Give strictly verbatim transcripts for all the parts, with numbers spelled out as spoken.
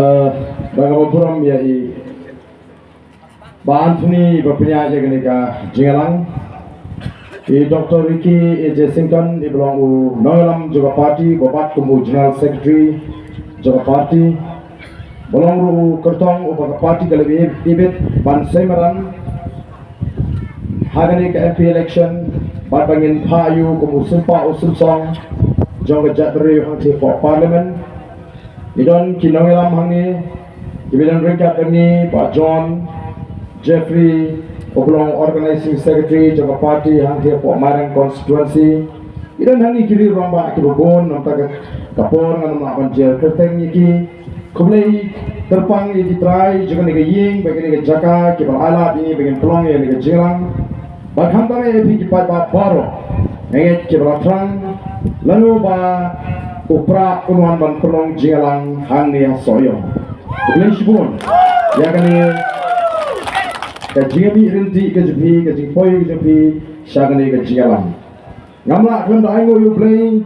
Da kaba burom ïa i Bah Anthony ba pynïaid ïa kane ka jingïalang. I Doctor Ricky A J Syngkon i ba long u nongïalam jong ka party, ba bat kum u General Secretary jong ka party. Ba long ruh u kyrtong uba ka party ka la ibit ban sei madan ha kane ka M P election, bad ba ngin phah ïa u kum u sympa u symsong jong ka jaitbynriew hangtei hapoh Parliament. Ngi don ki nongïalam hangne kiba don ryngkat bad ngi, Bah John Jeffrey, uba long Organizing Secretary jong ka party hangtei hapoh Mairang Constituency. Ngi don hangne ki riew rangbah kiba bun, namar ka por ngan ym lah ban jer kyrteng ïa ki. Khublei kyrpang ïa ki trai jong kane ka ïing bad kane ka jaka kiba la ai lad ïa ngi ba ngin pynlong ïa kane ka jingïalang. Bad khamtam ïa phi ki paidbah baroh, nga ngeit kiba la thrang lano ba u Prah un wan ban pynlong jingïalang hangne ha Sohiong. Khublei shibun ïa kane ka jingïamih ryntih ka jong phi, ka jingpoi ka jong phi sha kane ka jingïalang. Ngam lah khlem da ainguh ïa U Blei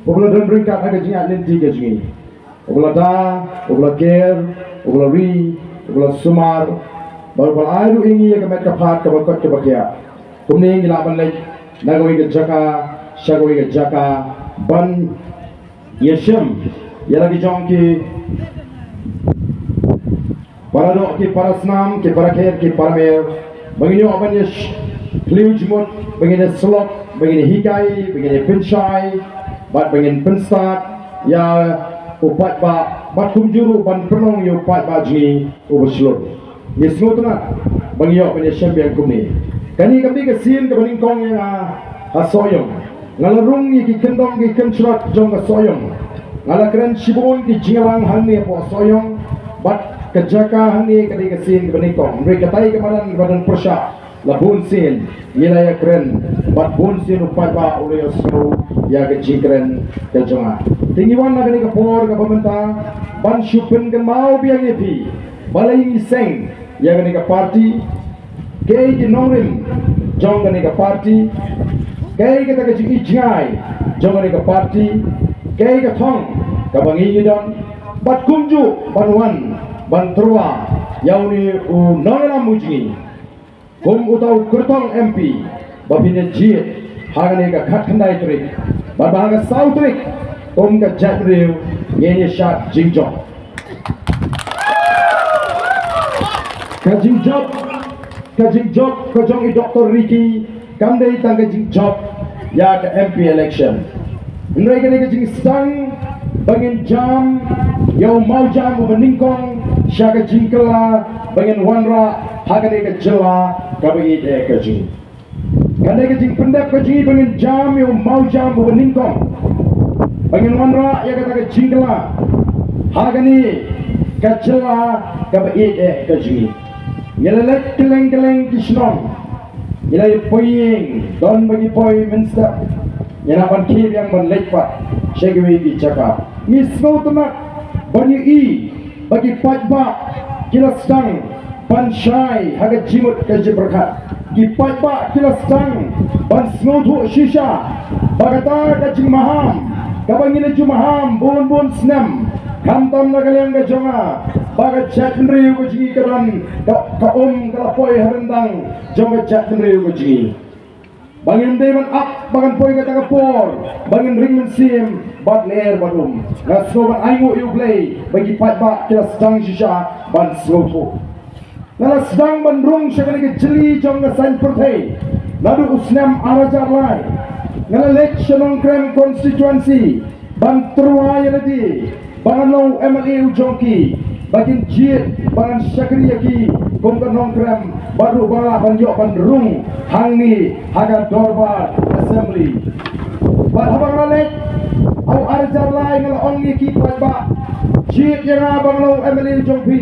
uba la don ryngkat ha ka jingïaid lynti ka jong ngi, uba la da, uba la ker, uba la ri, uba la sumar, bad uba la ai ruh ïa ngi ïa ka met ka phad kaba koit kaba khiah. Kumne ngi lah ban leit na kawei ka jaka sha kawei ka jaka ban ïashem ïa la ki jong ki para doh, ki para snam, ki para kher, ki para mer, ba ngin ïoh ban ïa sh-, plie jingmut, ba ngin ïa slok, ba ngin ïa hikai, ba ngin ïa pynshai, bad ba ngin pynstad ïa u paidbah, bad kumjuh ruh ban pynlong ïa u paidbah jong ngi uba shlur. Ngi sngewtynnat ba ngi ïoh ban ïashem biang kumne. Kane kam dei ka sien kaba nyngkong ïa nga ha Sohiong. Nga la rung ïa ki kyndong ki kynshlur jong ka Sohiong. Nga la kren shibun ki jingïalang hangne hapoh Sohiong, bad ka jaka hangne ka dei ka sien kaba nyngkong. Hynrei katai ka madan kaba don pyrshah la bun sien ngi la ïakren, bad bun sien u paidbah u la ïohsngew ïa ka jingkren ka jong nga. Te ngi wan ha kane ka por kaba mynta ban shu pynkynmaw biang ïa phi balei ngi seng ïa kane ka party, kaei ki nongrim jong kane ka party, kaei kata ka jingïohi jong kane ka party, kaei ka thong kaba ngi ngi don, bad kumjuh ban wan ban tyrwa ïa une u nongïalam u jong ngi kum uta u kyrtong M P ba phin ïa jied ha kane ka khatkhyndai tarik bad ba ha ka saw tarik kum ka jaitbynriew ngin ïa shad jingjop. Ka jingjop, ka jingjop ka jong i Doctor Ricky kam dei tang ka jingjop ïa ka M P election. Hynrei ka dei ka jingsdang ba ngin jam ïa u mawjam uba nyngkong sha ka jingkylla ba ngin wanrah ha kane ka jylla kaba ïeit eh ka jong ngi. Ka dei ka jingpyndep ka jong ngi ba ngin jam ïa u mawjam uba nyngkong ba ngin wanrah ïa kata ka jingkylla ha kane ka jylla kaba ïeit eh ka jong ngi. Ngi la leit kylleng kylleng ki shnong, ngi la ïa poi ïing, don ba ngi poi mynstep, ngi la ban khie biang ban leit pat sha kiwei ki jaka. Ngi sngewtynnat ban ïohi ba ki paidbah ki la sdang ban shai ha ka jingmut ka jingpyrkhat. Ki paidbah ki la sdang ban sngewthuh shisha ba kata ka jingmaham kaba ngi la ju maham bun bun snem, khamtam na ka liang ka jong nga, ba ka jaitbynriew ka jong ngi ka don ka, ka um ka la poi ha ryndang jong ka jaitbynriew ka jong ngi. Ba ngim dei ban ap ba kan poi kata ka por ba ngin ring mynsiem bad lyer bad um. Nga sngew ban ainguh ïa U Blei ba ki paidbah ki la sdang shisha ban sngewthuh. Nga la sdang ban rung sha kane ka jylli jong ka saiñ pyrthei naduh u snem ar hajar lai. Nga la leit sha Nongkrem constituency ban tyrwa ïa lade ba ngan long u M L A u jong ki, ba kin jied ba ngan shakri ïa ki kum ka Nongkrem, bad ruh ba nga lah ban ïoh ban rung hangne ha ka Dorbar Assembly. Bad haba nga la leit ha u ar hajar lai, nga la ong ïa ki paidbah, jied ïa nga ba nga long u M L A u jong phi.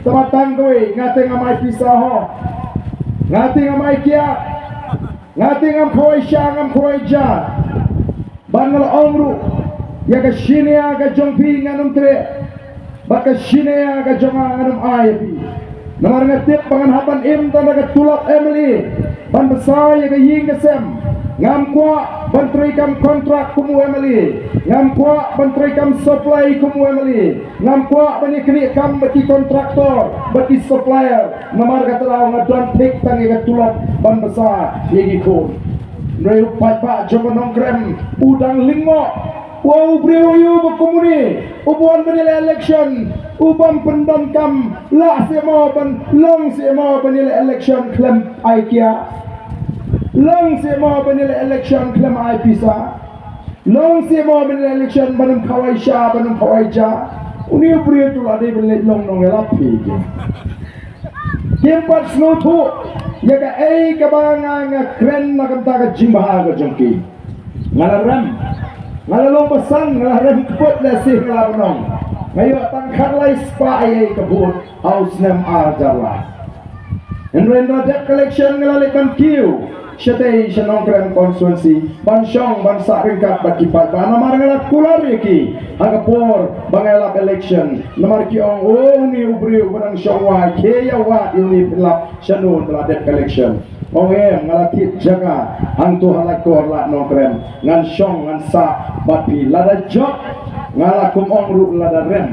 Tangba tang kawei, nga te ngam ai pisa ho, nga te ngam ai kiad, nga te ngam khawai sha, ngam khawai ja. Bad nga la ong ruh, ïa ka shinia ka jong phi ngan ym treh, bad ka shinia ka jong nga ngan ym ai ïa phi. Namar nga tip ba ngan hap ban im tang da ka tulop M L A ban bsa ïa ka ïing ka sem. Ngam kwah ban treikam kontrak kum u MLA, ngam kwah ban treikam supply kum u MLA, ngam kwah ban ïaknieh kam bad ki kontraktor bad ki supplier. Namar kata daw nga don thik tang ïa ka tulop ban bsa ïa ki khun. Hynrei u paidbah jong ka Nongkrem u dang lyngngoh. Wa u briew ïa u ba kum une u wan ban ïaleh election, u bym pyndonkam, lah seh mo ban long seh mo ban ïaleh election khlem ai kiad. Long seh mo ban ïaleh election khlem ai pisa. Long seh mo ban ïaleh election ban ym khawai sha, ban ym khawai ja. Une u briew tu la dei ban leh long nongïalap phi. Kim pat sngewthuh ïa kaei kaba nga nga kren na ka bynta ka jingbha ka jong ki. Nga la rem, nga la long basan, nga la rem kput lehse nga la bnong. Nga ïoh tang khatlai spah ïa ka vote ha u snem ar hajar lai. Hynrei hynda dep ka election nga la leit ban kiew shatei sha Nongkrem constituency ban shong ban sah ryngkat bad ki paidbah namar nga la kular ïa ki ha ka por ba nga ïalap election. Namar ki ong, o, une u briew ba dang shong wai, khie ïa wad ïa une, pynlap shano hynda la dep ka election. Ong em, nga la thied jaka hangto ha Laitkor Lad Nongkrem, ngan shong ngan sah bad phi, lada jop nga la kum ong ruh lada rem.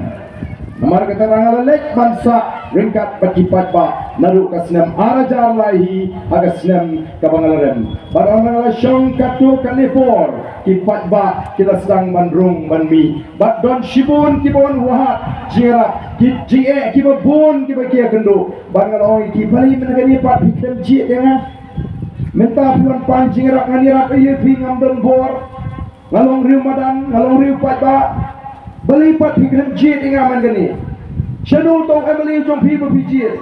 Namar kata nga la leit ban sah ryngkat bad ki paidbah naduh ka snem ar hajar lai hi ha ka snem kaba nga la rem. Bad haba nga la shong katto katne por, ki paidbah ki la sdang ban rung ban mih. Bad don shibun kiba wan wad jingïarap, ki jingeh kiba bun kiba ki ïakynduh. Bad nga la ong ïa ki, balei mynta kane pat phi khlem jied ïa nga? Mynta phi wan pan jingïarap, ngan ïarap ïa phi, ngam don bor. Nga long riew madan, nga long riew paidbah. Balei pat phi khlem jied ïa nga man kane? Shano uta u MLA jong phi ba phi jied?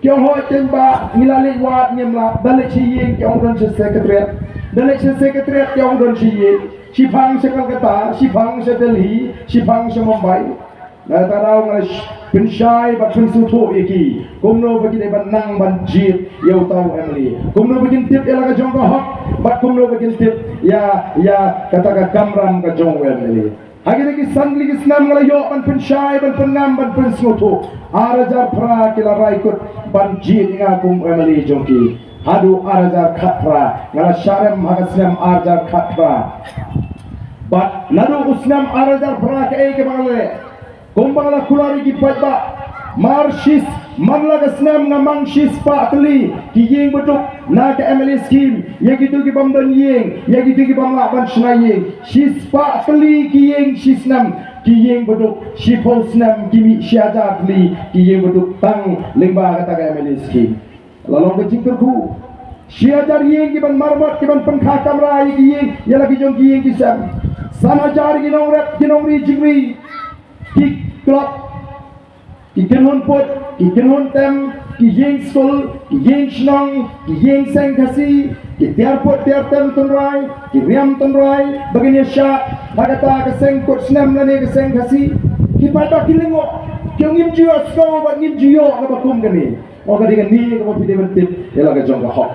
Ki ong, hooid teng bah, ngi la leit wad ngim lah. Da leit sha ïing ki ong don sha secretariat. Da leit sha secretariat ki ong don sha ïing. Shipang sha Kolkata, shipang sha Delhi, shipang sha Mumbai. Na kata daw nga la sh-, pynshai bad pynsngewthuh ïa ki kumno ba ki dei ban nang ban jied ïa uta u MLA. Kumno ba kin tip ïa la ka jong ka hok bad kumno ba kin tip ïa, ïa kata ka kamram ka jong u MLA. Ha kine ki san tylli ki snem nga la ïoh ban pynshai, ban pynngam, ban pynsngewthuh. Ar hajar phra ki la rai kut ban jied ïa nga kum u MLA jong ki. Haduh ar hajar khatphra nga la shah rem ha ka snem ar hajar khatphra. Bad naduh u snem ar hajar phra kaei kaba nga la leh? Kumba nga la kular ïa ki paidbah, mar shis, man la ka snem nga mang shispah tylli ki ïing baduk na ka MLA scheme ïa kito ki bym don ïing, ïa kito ki bym lah ban shna ïing. Shispah tylli ki ïing shisnem, ki ïing baduk, shiphew snem ki mih shi hajar tylli ki ïing baduk tang lyngba kata ka MLA scheme. La long ka jingkyrkhu. Shi hajar ïing ki ban maramot, ki ban pynkha kamra ïa ki ïing ïa la ki jong ki ïing ki sem. San hajar ki nongrep, ki nongri jingri, ki club, ki kynhun put, ki kynhun tem, ki ïing skul, ki ïing shnong, ki ïing seng Khasi, ki tiar put tiar tem tynrai, ki riam tynrai ba kin ïa shad ha kata ka seng kut snem lane ka seng Khasi. Ki paidbah ki lyngngoh, ki ong ngim ju ïohsngew bad ngim ju ïoh kaba kum kane. Ong ka dei kane kaba phi dei ban tip ïa la ka jong ka hok.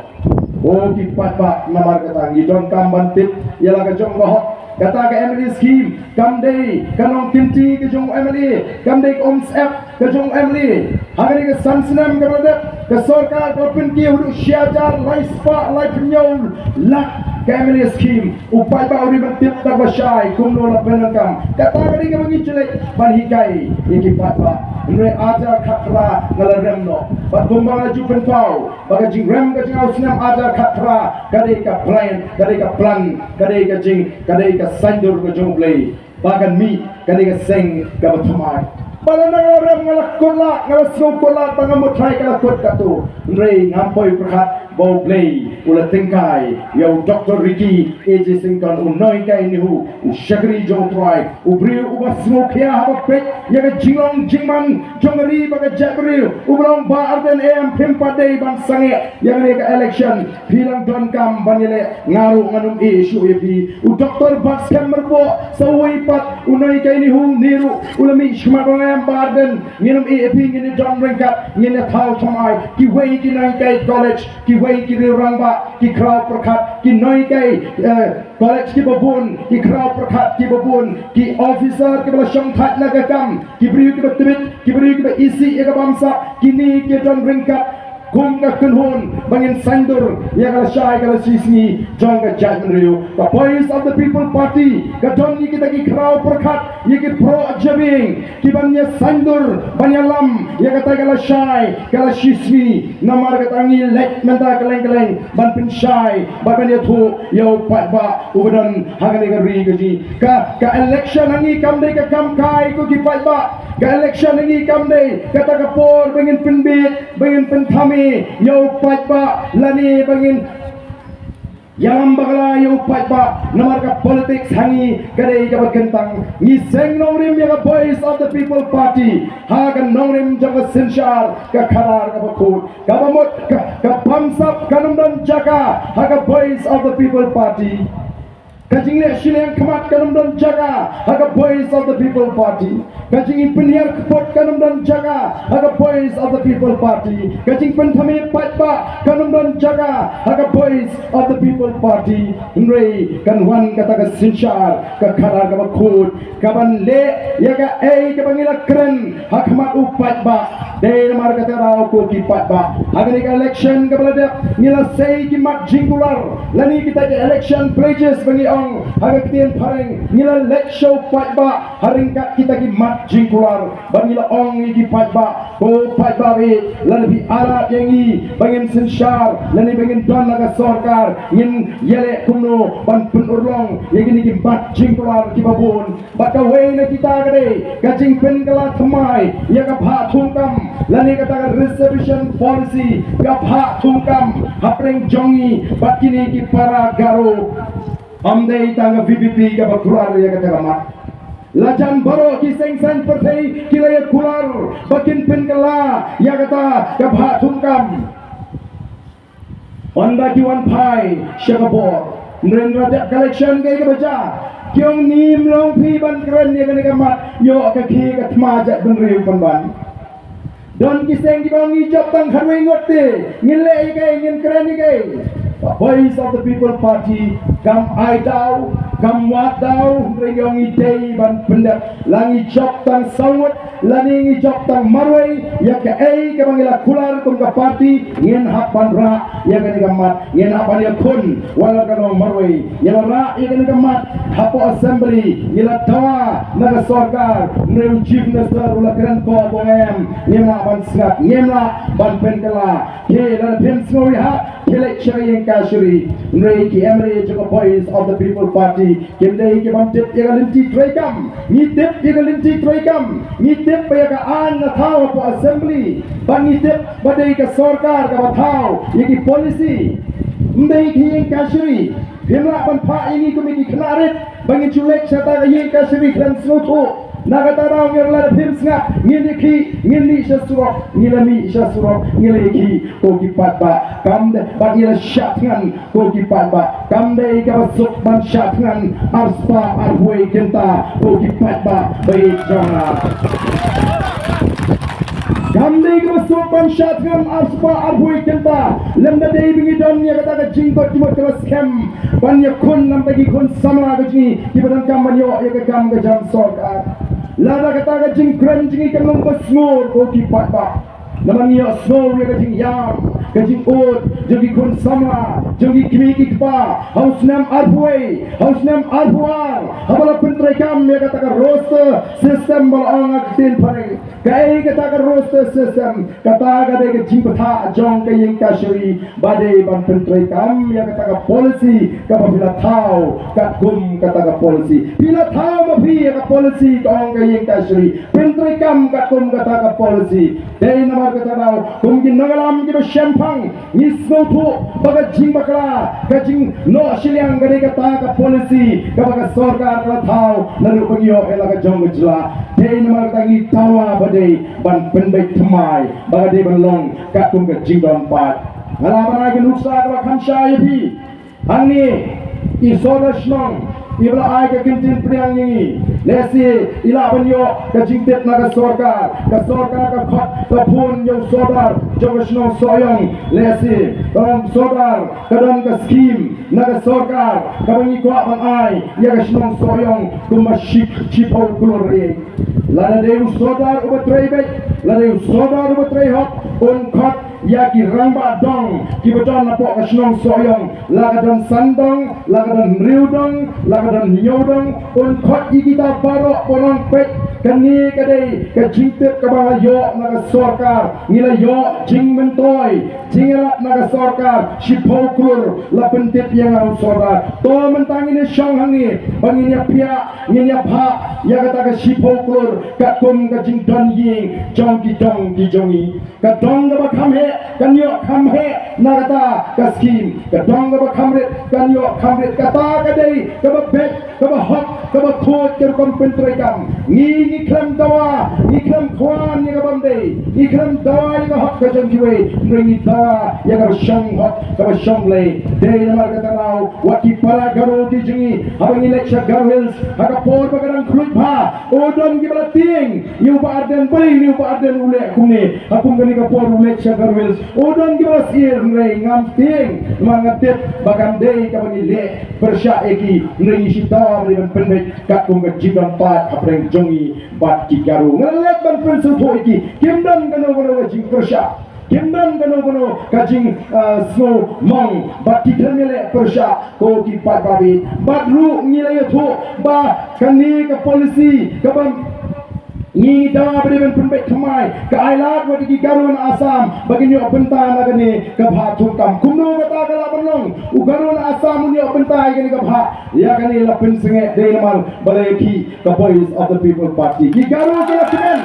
O ki paidbah, namar kata ngi donkam ban tip ïa la ka jong ka hok. Kata ka MLA scheme kam dei ka nongkynti ka jong u MLA, kam dei ka umsyep ka jong u MLA. Ha kane ka san snem kaba la dep, ka sorkar ka la pynkiew haduh shi hajar lai spah laiphew hynñiew lak ka MLA scheme. U paidbah u dei ban tip da kaba shai kumno la pyndonkam. Kata ka dei kaba ngi ju leit ban hikai ïa ki paidbah. Hynrei ar hajar khatphra nga la rem noh. Bad kumba nga la ju pynpaw ba ka jingrem ka jong nga u snem ar hajar khatphra ka dei ka plan, ka dei ka plan, ka dei ka jing, ka dei ka saiñdur ka jong U Blei. Ba kan mih kane ka seng kaba thymmai. Ba la nang rem nga la kut lad, nga la sngew kut lad ba nga mut trai ka la kut katto. Hynrei ngam poi pyrkhat ba U Blei u la tyngkai ïa u Doctor Ricky A J Syngkon, u nonghikai NEHU, u shakri jong U Trai, u briew uba sngewkhia haba peit ïa ka jinglong jingman jong ka ri bad ka jaitbynriew, uba long Bah Ardent A M, phim pat dei ban sangeh ïa kane ka election. Phi dang donkam ban ïaleh, nga ruh ngan ym ïeh shuh ïa phi. U Doctor Batskhem Myrboh sa uwei pat, u nonghikai NEHU, une ruh u la mih shakhmat jong nga, Bah Ardent, ngin ym ïeh ïa phi, ngin ïa don ryngkat, ngin ïa thaw thymmai. Kiwei ki nonghikai college, kiwei ki riew rangbah, ki khraw pyrkhat, ki nonghikai, eh, college kiba bun, ki khraw pyrkhat kiba bun, ki officer kiba la shongthait na ka kam, ki briew kiba tbit, ki briew kiba isih ïa ka bamsap, kine ki don ryngkat Kum ka kynhun ba ngin saiñdur ïa ka lashai ka lashisngi jong ka jaitbynriew. Ka Voice of the People Party ka don ïa kita ki khraw pyrkhat, ïa ki proh jabieng, ki ban ïa saiñdur, ban ïalam ïa kata ka lashai ka lashisngi. Namar kata ngi leit mynta kylleng kylleng ban pynshai bad ban ïathuh ïa u paidbah uba don ha kane ka ri ka jong ngi. Ka, ka election ha ngi kam dei ka kam kai ko ki paidbah. Ka election ha ngi kam dei kata ka por ba ngin pynbit, ba ngin pynthame ïa u paidbah lane ba ngin ïalam bakla ïa u paidbah. Namar ka politics ha ngi ka dei kaba kyntang. Ngi seng nongrim ïa ka Voice of the People Party ha ka nongrim jong ka synshar ka khadar kaba khuid. Kaba mut ka, ka bamsap kan ym don jaka ha ka Voice of the People Party. Ka jingleh shiliang khmat kan ym don jaka ha ka Voice of the People Party. Ka jingpynhiar kput kan ym don jaka ha ka Voice of the People Party. Ka jingpynthame paidbah kan ym don jaka ha ka Voice of the People Party. Hynrei kan wan kata ka synshar ka khadar kaba khuid, kaban leh ïa kaei kaba ngi la kren ha khmat u paidbah. Dei namar kata ruh ko ki paidbah, ha kane ka election kaba la dep ngi la sei ki mat jingkular lane kita ki election pledges ba ngi ong ha ka ktien phareng. Ngi la leit sha u paidbah ha ryngkat kita ki mat jingkular ba ngi la ong ïa ki paidbah, ko paidbah, lada phi arad ïa ngi ba ngin synshar lane ba ngin don ha ka sorkar, ngin ïaleh kumno ban pynurlong ïa kine ki mat jingkular kiba bun. Bad kawei na kita ka dei ka jingpynkylla thymmai ïa ka bhah thungkam lane kata ka reservation policy, ka bhah thungkam hapdeng jong ngi bad kine ki para Garo. Ym dei tang ka V P P kaba kular ïa kata ka mat. La jan baroh ki seng saiñ pyrthei ki la ïa kular ba kin pynkylla ïa kata ka bhah thungkam. Ynda ki wan phai sha ka bor, hynrei la dep ka election kaei kaba jia? Ki ong, ngim long phi ban kren ïa kane ka mat, ïoh ka khie ka thma jaitbynriew pynban. Don ki seng kiba ong, ngi jop tang khatwei ngut te, ngin leh ïa kaei, ngin kren ïa kaei? Ka Voice of the People Party kam ai daw, kam wad daw, hynrei ngi ong ngi dei ban pyndep. La ngi jop tang saw ngut lane ngi jop tang marwei, ïa kaei kaba ngi la kular kum ka party ngin hap ban rah ïa kane ka mat, ngin hap ban ïakhun wat la ka long marwei. Ngi la rah ïa kane ka mat hapoh Assembly, ngi la dawa na ka sorkar, hynrei u Chief Minister u la kren ko ba ngim, ngim lah ban sngap, ngim lah ban pynkylla. Te lada phim sngewrieh, te leit sha ka ïing kashari. Hynrei ki M L A jong ka Voice of the People Party kim dei ki bym tip ïa ka lynti treikam. Ngi tip ïa ka lynti treikam. Ngi tip ba ïa ka aiñ la thaw hapoh Assembly. Bad ngi tip ba dei ka sorkar kaba thaw ïa ki policy. Ym dei ki ïing kashari. Phim lah ban phah ïa ngi kum ïa ki khynnah rit ba ngin shu leit sha kata ka ïing kashari khlem sngewthuh. Na kata daw ngi la, phim sngap, ngin ïakhih, ngin mih sha surok, ngi la mih sha surok, ngi la ïakhih, ko ki paidbah. Kam dei, bad ngi la shah thngan, ko ki paidbah. Kam dei kaba suk ban shah thngan arspah arphew wei kynta, ko ki paidbah ba ïeit jong nga. Kam dei kaba suk ban shah thngan arspah arphew wei kynta lymda dei ba ngi don ïa kata ka jingkut jingmut kaba skhem ban ïakhun na bynta ki khun samla ka jong ngi kiba donkam ban ïoh ïa ka kam ka jam sorkar. Lada kata ka jingkren jong ngi kam long ba sngur, ko ki paidbah, namar ngi ïohsngew ïa ka jingïam, ka jingud jong ki khun samla, jong ki kmie ki kpa ha u snem arphew wei, ha u snem arphew ar, haba la pyntreikam ïa kata ka roster system ba la ong ha ka ktien phareng. Kaei kata ka roster system? Kata ka dei ka jingbthah jong ka ïing kashari ba dei ban pyntreikam ïa kata ka policy kaba phi la thaw. Katkum kata ka policy phi la thaw ma phi ïa ka policy, ka ong ka ïing kashari, pyntreikam katkum kata ka policy. Dei namar kata daw kum ki nongïalam kiba shemphang, ngi sngewthuh ba ka jingbakla, ka jingnoh shiliang ka dei kata ka policy kaba ka sorkar ka la thaw naduh ba ngi ïoh ïa la ka jong ka jylla. Dei namar kata ngi dawa ba dei ban pynbeit thymmai, ba ka dei ban long katkum ka jingdon paid. Nga lah ban ai ka nuksa kaba kham shai ïa phi. Hangne I sordar shnong iba la ai ka kyntien pdiang ïa ngi, lehse i lah ban ïoh ka jingtip na ka sorkar. Ka sorkar ka khot ka phone ïa u sordar jong ka shnong Sohiong, lehse ka ong, sordar, ka don ka skim na ka sorkar kaba ngi kwah ban ai ïa ka shnong Sohiong kumba shi, shiphew klur ïing. Lada dei u sordar uba trei beit, lada dei u sordar uba trei hok, un khot ïa ki rangbah dong kiba don hapoh ka shnong Sohiong, la ka don san dong, la ka don hynriew dong, la ka don hynñiew dong, un khot ïa kita baroh, un ong, peit, kane ka dei ka jingtip kaba nga la ïoh na ka sorkar, ngi la ïoh jingmyntoi jingïarap na ka sorkar, shiphew klur la pyntip ïa nga u sordar. To mynta ngin ïa shong hangne ba ngin ïa phiah, ngin ïa phah ïa kata ka shiphew klur katkum ka jingdon ïing jong ki dong ki jong ngi. Ka dong kaba kham heh kan ïoh kham heh na kata ka skim. Ka dong kaba kham rit kan ïoh kham rit. Kata ka dei kaba beit, kaba hok, kaba khuid ka rukom pyntreikam. Ngi, ngi khlem dawa, ngi khlem khwan ïa ka bym dei, ngi khlem dawa ïa ka hok ka jong kiwei, hynrei ngi dawa ïa kaba shong hok, kaba shong lei. Dei namar kata ka daw, wat ki para Garo ki jong ngi, haba ngi leit sha Garo Hills ha ka por ba ka dang khluit bha, u don kiba la tieng ïa u Bah Ardent, balei u Bah Ardent u leh kumne? Ha kum kane ka por u leit sha Garo Hills, u don kiba la syier, hynrei ngam tieng, namar nga tip ba kan dei kaba ngi leh pyrshah ïa ki, hynrei ngi shu dawa ban pynbeit katkum ka jingdon paid hapdeng jong ngi bad ki Garo. Nga la leit ban pynsngewthuh ïa ki, kim don kano kano ka jingpyrshah, kim don kano kano ka jing, ah, sngewmong, bad ki khlem ïaleh pyrshah ko ki paidbah. Bad ruh ngi la ïathuh ba kane ka policy kaba ngi dawa ba dei ban pynbeit thymmai, ka ai lad wat ïa ki Garo na Assam ba kin ïoh bynta na kane ka bhah thungkam. Kumno kata ka lah ban long, u Garo na Assam un ïoh bynta ïa kane ka bhah? Ïa kane la pynsangeh dei namar ba la ïakhih ka Voice of the People Party. Ki Garo ki la kmen,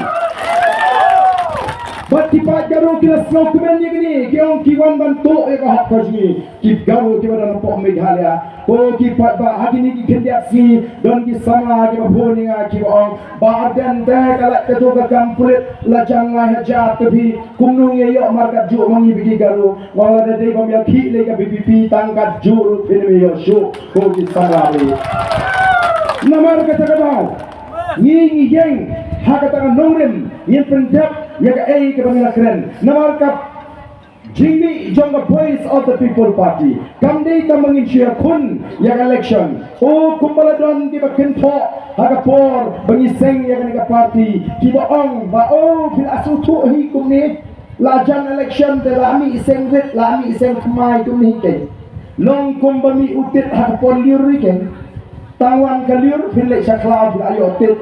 bad ki paid Garo ki la sngewkmen ïa kane, ki ong ki wan ban tuh ïa ka hok ka jong ngi. Ki Garo kiba don hapoh Meghalaya, ko ki paidbah, ha kine ki khyndiat sngi don ki samla kiba phone ïa nga kiba ong, Bah Ardent, te ka lait kato ka kam pulit la jan lai hajar te phi, kumno ngi ïoh markatjuh ma ngi bad ki Garo? Nga ong lada dei bym ïakhih lei ka V P P tang katjuh ruh phin ym ïoh shuh, ko ki samla. Namar kata ka daw ngi, ngi ïeng ha kata ka nongrim, ngin pyndep ïa kaei kaba ngi la kren. Namar ka jingmih jong ka Voice of the People Party kam dei tang ba ngin shu ïakhun ïa ka election. O, kumba la don kiba kynthoh ha ka por ba ngi seng ïa kane ka party, kiba ong ba, o, phi la sngewthuh hi kumne, la jan election te la mih seng rit, la mih seng thymmai kumne hi keiñ. Long kumba mih u tit ha ka por lyiur hi keiñ. Tang wan ka lyiur phin leit sha khlaw phin la ïoh tit.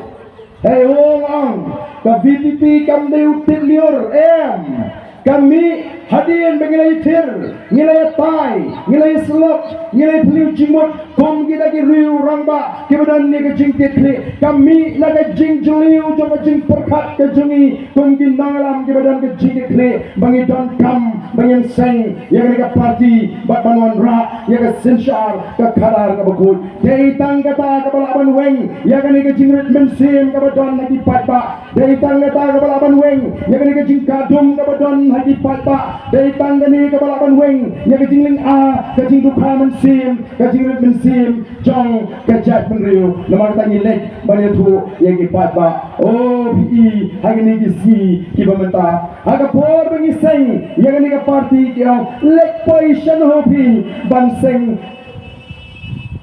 Hei, ong, ong, ka V P P kam dei u tit lyiur, em. Ka mih hadien ba ngi la ïathir, ngi la ïatai, ngi la ïasyllok, ngi la ïaphylliew jingmut kum kita ki riew rangbah kiba don ïa ka jingkitkhlieh. Ka mih na ka jingjylliew jong ka jingpyrkhat ka jong ngi kum ki nongïalam kiba don ka jingkitkhlieh, ba ngi donkam ba ngin seng ïa kane ka party bad ban wanrah ïa ka synshar ka khadar kaba khuid. Dei tang kata kaba lah ban weng ïa kane ka jingrit mynsiem kaba don ha ki paidbah. Dei tang kata kaba lah ban weng ïa kane ka jingkadum kaba don ha ki paidbah. Dei tang kane kaba lah ban weng ïa ka jinglynga, ka jingdukha mynsiem, ka jingrit mynsiem jong ka jaitbynriew. Namar kata ngi leit ban ïathuh ïa ki paidbah. O, phi i ha kine ki sngi kiba mynta, ha ka por ba ngi seng ïa kane ka party ki ong, leit poi shano phi ban seng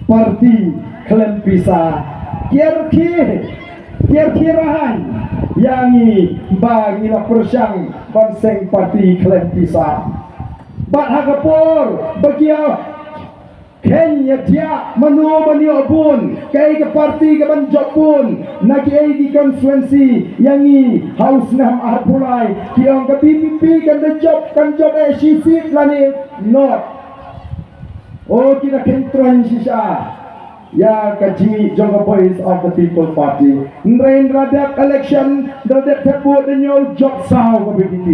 party khlem pisa. Kiar ki, kiar ki rahan ïa ngi ba ngi la pyrshang ban seng party khlem pisa. Bad ha ka por ba ki ïa khein ïa thiah mano ban ïoh bun, kaei ka party kaban jop bun na kiei ki constituency ïa ngi ha u snem arphew lai, ki ong ka V P P kan da jop, kan jop eh shi seat lane not. O, ki da kyntrong shisha ïa ka jingmih jong ka Voice of the People Party. Hynrei ynda la dep election, ynda la dep thep vote, da ñiew jop saw ka V P P.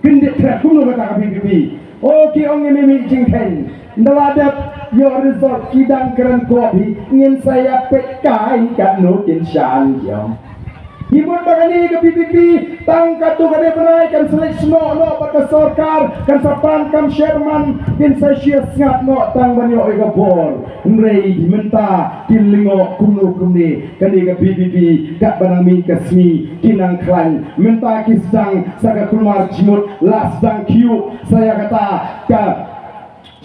Kyndit thep kumno kata ka V P P? O, ki ong ngi mih jingkheiñ. Ynda la dep ïoh result ki dang kren ko phi, ngin sa ïa peit kai katno kin shah, ki ong. Ki mut ba kane ka VPP tang katto katne bnai kan sa leit snoh noh bad ka sorkar, kan sa pan kam chairman, kin sa shia sngap noh tang ban ïoh ïa ka bor. Hynrei mynta ki lyngngoh kumno kumne, kane ka VPP katba nang mih ka sngi ki nang khlaiñ. Mynta ki sdang sa ka kulmar jingmut, la sdang khiew sa ïa kata ka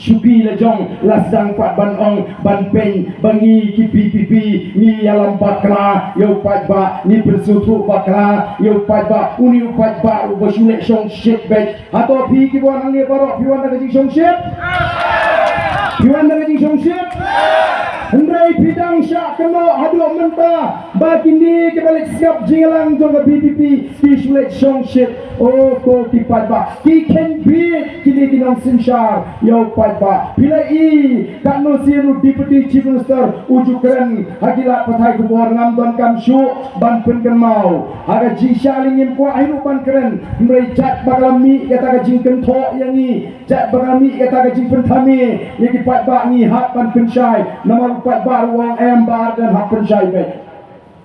shuki la jong, la sdang pat ban ong ban pyn ba ngi ki VPP ngi ïalam bakla ïa u paidbah, ngi pynsngewthuh bakla ïa u paidbah. Une u paidbah ruh ba shu leh shongshit beit. Hato phi kiba wan hangne baroh phi wan da ka jingshongshit? Phi wan da ka jingshongshit? Hynrei phi dang shah kynnoh haduh mynta ba kine kiba leit sngap jingïalang jong ka VPP ki shu leit shongshit. O ko ki paidbah, ki kheiñ bieit kine ki nongsynshar ïa u paidbah. Phi la i katno sien u Deputy Chief Minister u ju kren ha ki lad pathai khubor, ngam donkam shuh ban pynkynmaw. Ha ka jingshisha lei ngim kwah hi ruh ban kren, hynrei jait ba ka la mih kata ka jingkynthoh ïa ngi, jait ba ka la mih kata ka jingpynthame ïa ki paidbah, ngi hap ban pynshai. Namar u paidbah ruh u ong em, Bah Ardent, hap pynshai beit.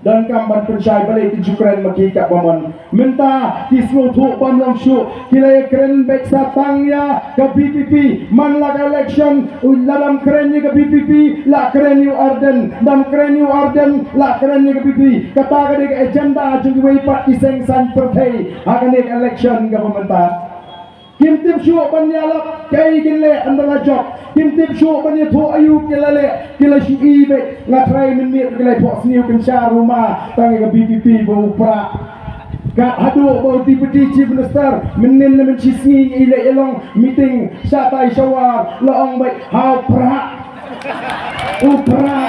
Donkam ban pynshai, balei ki ju kren ma ki katba mon? Mynta ki sngewthuh bym long shuh, ki la ïa kren beit sa tang ïa ka VPP. Man la ka election, u la dang kren ïa ka VPP, la kren ïa u Ardent, dang kren ïa u Ardent, la kren ïa ka VPP. Kata ka dei ka agenda jong kiwei pat ki seng saiñ pyrthei ha kane ka election kaba mynta. Kim tip shuh ban ïalap kaei kin leh ynda la jop. Kim tip shuh ban ïathuh aïu ki la leh, ki la shu i beit. Nga tharai mynmiet ki la ïathuh sniew, kin shah ruma tang ïa ka VPP bad u Prah. Kat haduh ba u Deputy Chief Minister mynnin ne mynshisngi i leh ïa long meeting shatai shawar, la ong beit ha u Prah. U Prah.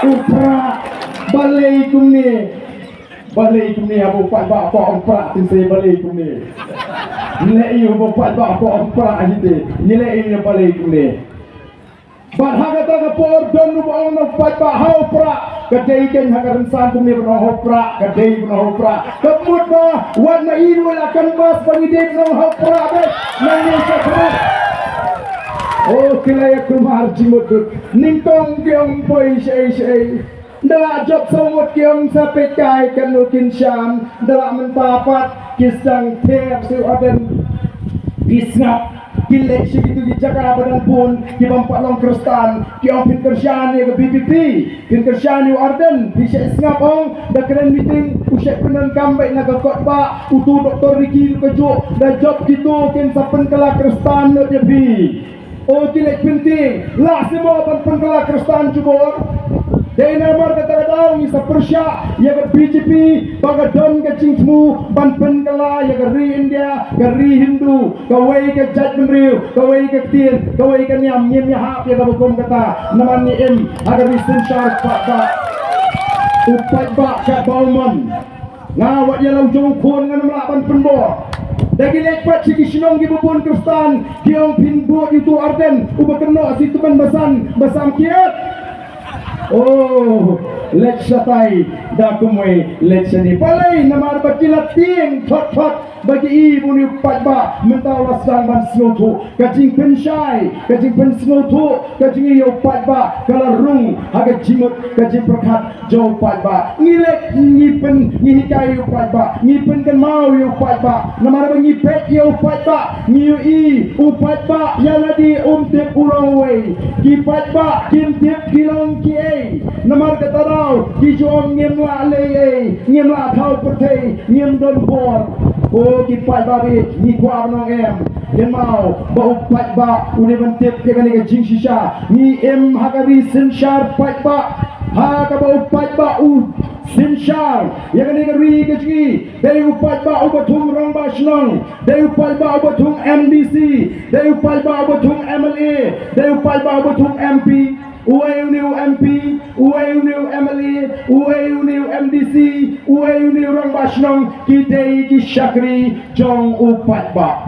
U Prah. Balei kumne? Balei kumne haba u paidbah kwah ong Prah, tin sa balei kumne. Ngi leh ïa u ba u paidbah kwah ong Prah hi te. Ngi leh ïa u balei kumne. Bad ha kata ka por don u ba ong na u paidbah ha u Prah. Ka dei kein ha ka rynsan kumne ban ong ha u Prah, ka dei ban ong ha u Prah. Ka mut ba wat na i ruh la canvass ba ngi dei ban ong ha u Prah beit. Nangne sha Prah. O ki la ïa kulmar jingmut dud. Nyngkong ki ong poi shaei shaei. Da la jop saw ngut ki ong sa peit kai katno kin sham, da la mynta pat ki sdang ther sha u Ardent. Ki sngap, ki leit sha kitu ki jaka ba dang bun ki bym pat long Khristan. Ki ong phin kyrshan ïa ka VPP, phin kyrshan ïa u Ardent. Phi shait sngap ong da kren meeting, u shait pyndonkam beit na ka kot ba utu Doktor Ricky ruh kajuh, da jop kitu kin sa pynkylla Khristan lut ïa phi. O ki leit pyntieng, lah seh mo ban pynkylla Khristan jubor. Dei namar kata ka daw ngi sa pyrshah ïa ka BJP ba ka don ka jingthmu ban pynkylla ïa ka ri India, ka ri Hindu, kawei ka jaitbynriew, kawei ka ktien, kawei ka niam, ngim ïahap ïa kaba kum kata. Namar ngi im ha ka ri synshar paidbah. U paidbah katba u mon. Nga wat ïa la u jong u khun ngan ym lah ban pynbor. Da ki leit pat sha ki shnong kiba bun Khristan, ki ong phin bud ïa utu Ardent uba kynnoh sha i Tymmen Basan, ba sam kiad. Oh, leit shatai da kumwei, leit shane. Balei? Namar ba ki la tieng thot thot ba ki i ba une u paidbah mynta u la sdang ban sngewthuh. Ka jingpynshai, ka jingpynsngewthuh, ka jingïohi ïa u paidbah ka la rung ha ka jingmut ka jingpyrkhat jong u paidbah. Ngi leit ngi pyn, ngi hikai ïa u paidbah, ngi pynkynmaw ïa u paidbah. Namar ba ngi peit ïa u paidbah, ngi ïohi u paidbah ïa lade um tip u long uwei. Ki paidbah kim tip ki long kiei. Namar kata daw ki ju ong ngim lah leh ei, ngim lah thaw pyrthei, ngim don bor. O ki paidbah, ngi kwah ban ong em. Kynmaw ba u paidbah u dei ban tip ïa kane ka jingshisha. Ngi im ha ka ri synshar paidbah, ha kaba u paidbah u synshar ïa kane ka ri ka jong ngi. Dei u paidbah uba thung rangbah shnong, dei u paidbah uba thung MDC, dei u paidbah uba thung MLA, dei u paidbah uba thung MP. Uei une u MP, uei une u MLA, uei une u MDC, uei une u rangbah shnong, ki dei ki shakri jong u paidbah.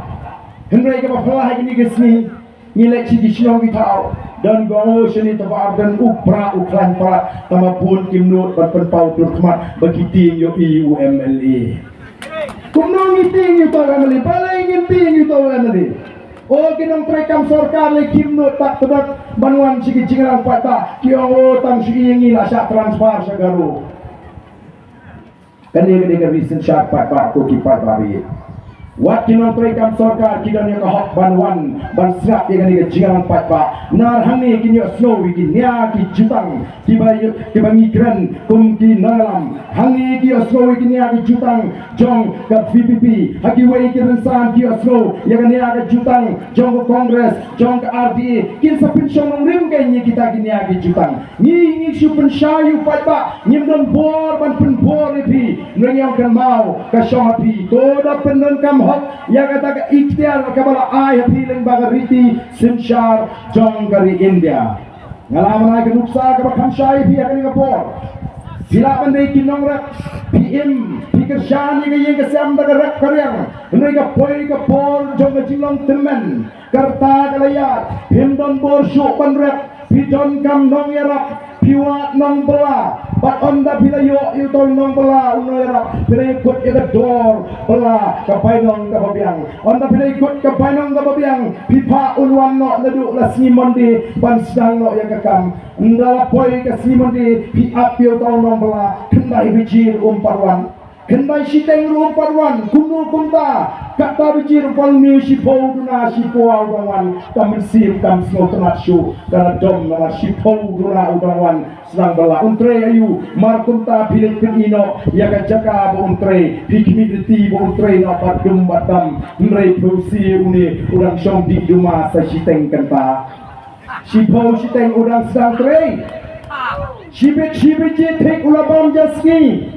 Hynrei kaba phylla ha kine ki sngi, ngi leit sha ki shnong ki thaw, don gong sha ni taba ardent u Prah u khlaiñ Prah, tangba bun kim nud ban pynpaw dur khmat ba ki tieng ïohi u MLA. Kumno ngi tieng ïohi uta u MLA? Balei ngin tieng ïohi uta u MLA? O ki nongtrei kam sorkar lei kim nud tak tdok ban wan sha ki jingïalang paidbah, ki ong o tang shu ïa ngi la shah transfer sha Garo. Kane ka dei ka ri synshar paidbah, ko ki paidbah ri. Wat ki nongtrei kam sorkar ki don ïa ka hok ban wan ban sngap ïa kane ka jingïalang paidbah. Nar hangne kin ïohsngew ïa ki nia ki jutang kiba, kiba ngi kren kum ki nongïalam. Hangne ki ïohsngew ïa ki nia ki jutang jong ka V P P. Ha kiwei ki rynsan ki ïohsngew ïa ka nia ka jutang jong ka Congress, jong ka R D A. Kin sa pynshong nongrim kein ïa kita ki nia ki jutang. Ngi, ngi shu pynshai ïa u paidbah, ngim don bor ban pynbor ïa phi. Ngi ong kynmaw ka shong ha phi. To da pyndonkam hok ïa kata ka iktiar kaba la ai ha phi lyngba ka riti synshar jong ka ri India. Nga la ban ai ka nuksa kaba kham shai ïa phi ha kane ka por. Phi lah ban dei ki nongrep, phi im, phi kyrshan ïa ka ïing ka sem da ka rep ka riang. Hynrei ka poi ka por jong ka jinglong tymmen, ka rta ka la ïaid, phim don bor shuh ban rep, phi donkam nongïarap, phi wad nongbylla. Bad ynda phi la ïoh ïa uto u nongbylla, u nongïarap, phi la ïakut ïa ka dor bylla ka bainong kaba biang. Ynda phi la ïakut ka bainong kaba biang, phi phah un wan noh naduh la sngi Monday ban sdang noh ïa ka kam. Ynda la poi ka sngi Monday, phi ap ïa uto u nongbylla, khyndai baje ruh um pat wan. Khyndai shiteng ruh um pat wan, kumno kumta, kata baje ruh pang ne shiphew duna shiphew u dang wan, ka mynsiem kam sngewtynnat shuh, ka la dom namar shiphew duna u dang wan, sdang bylla. Un trei aïu, mar kumta phi leit pyni noh ïa ka jaka ba un trei, phi khmih lynti ba un trei noh bad dum bad dam, hynrei phi sngewsih une u dang shong dih duma sa shiteng kynta. Shiphew shiteng u dang sdang trei. Shibit shibit ji thik u la bam ja sngi.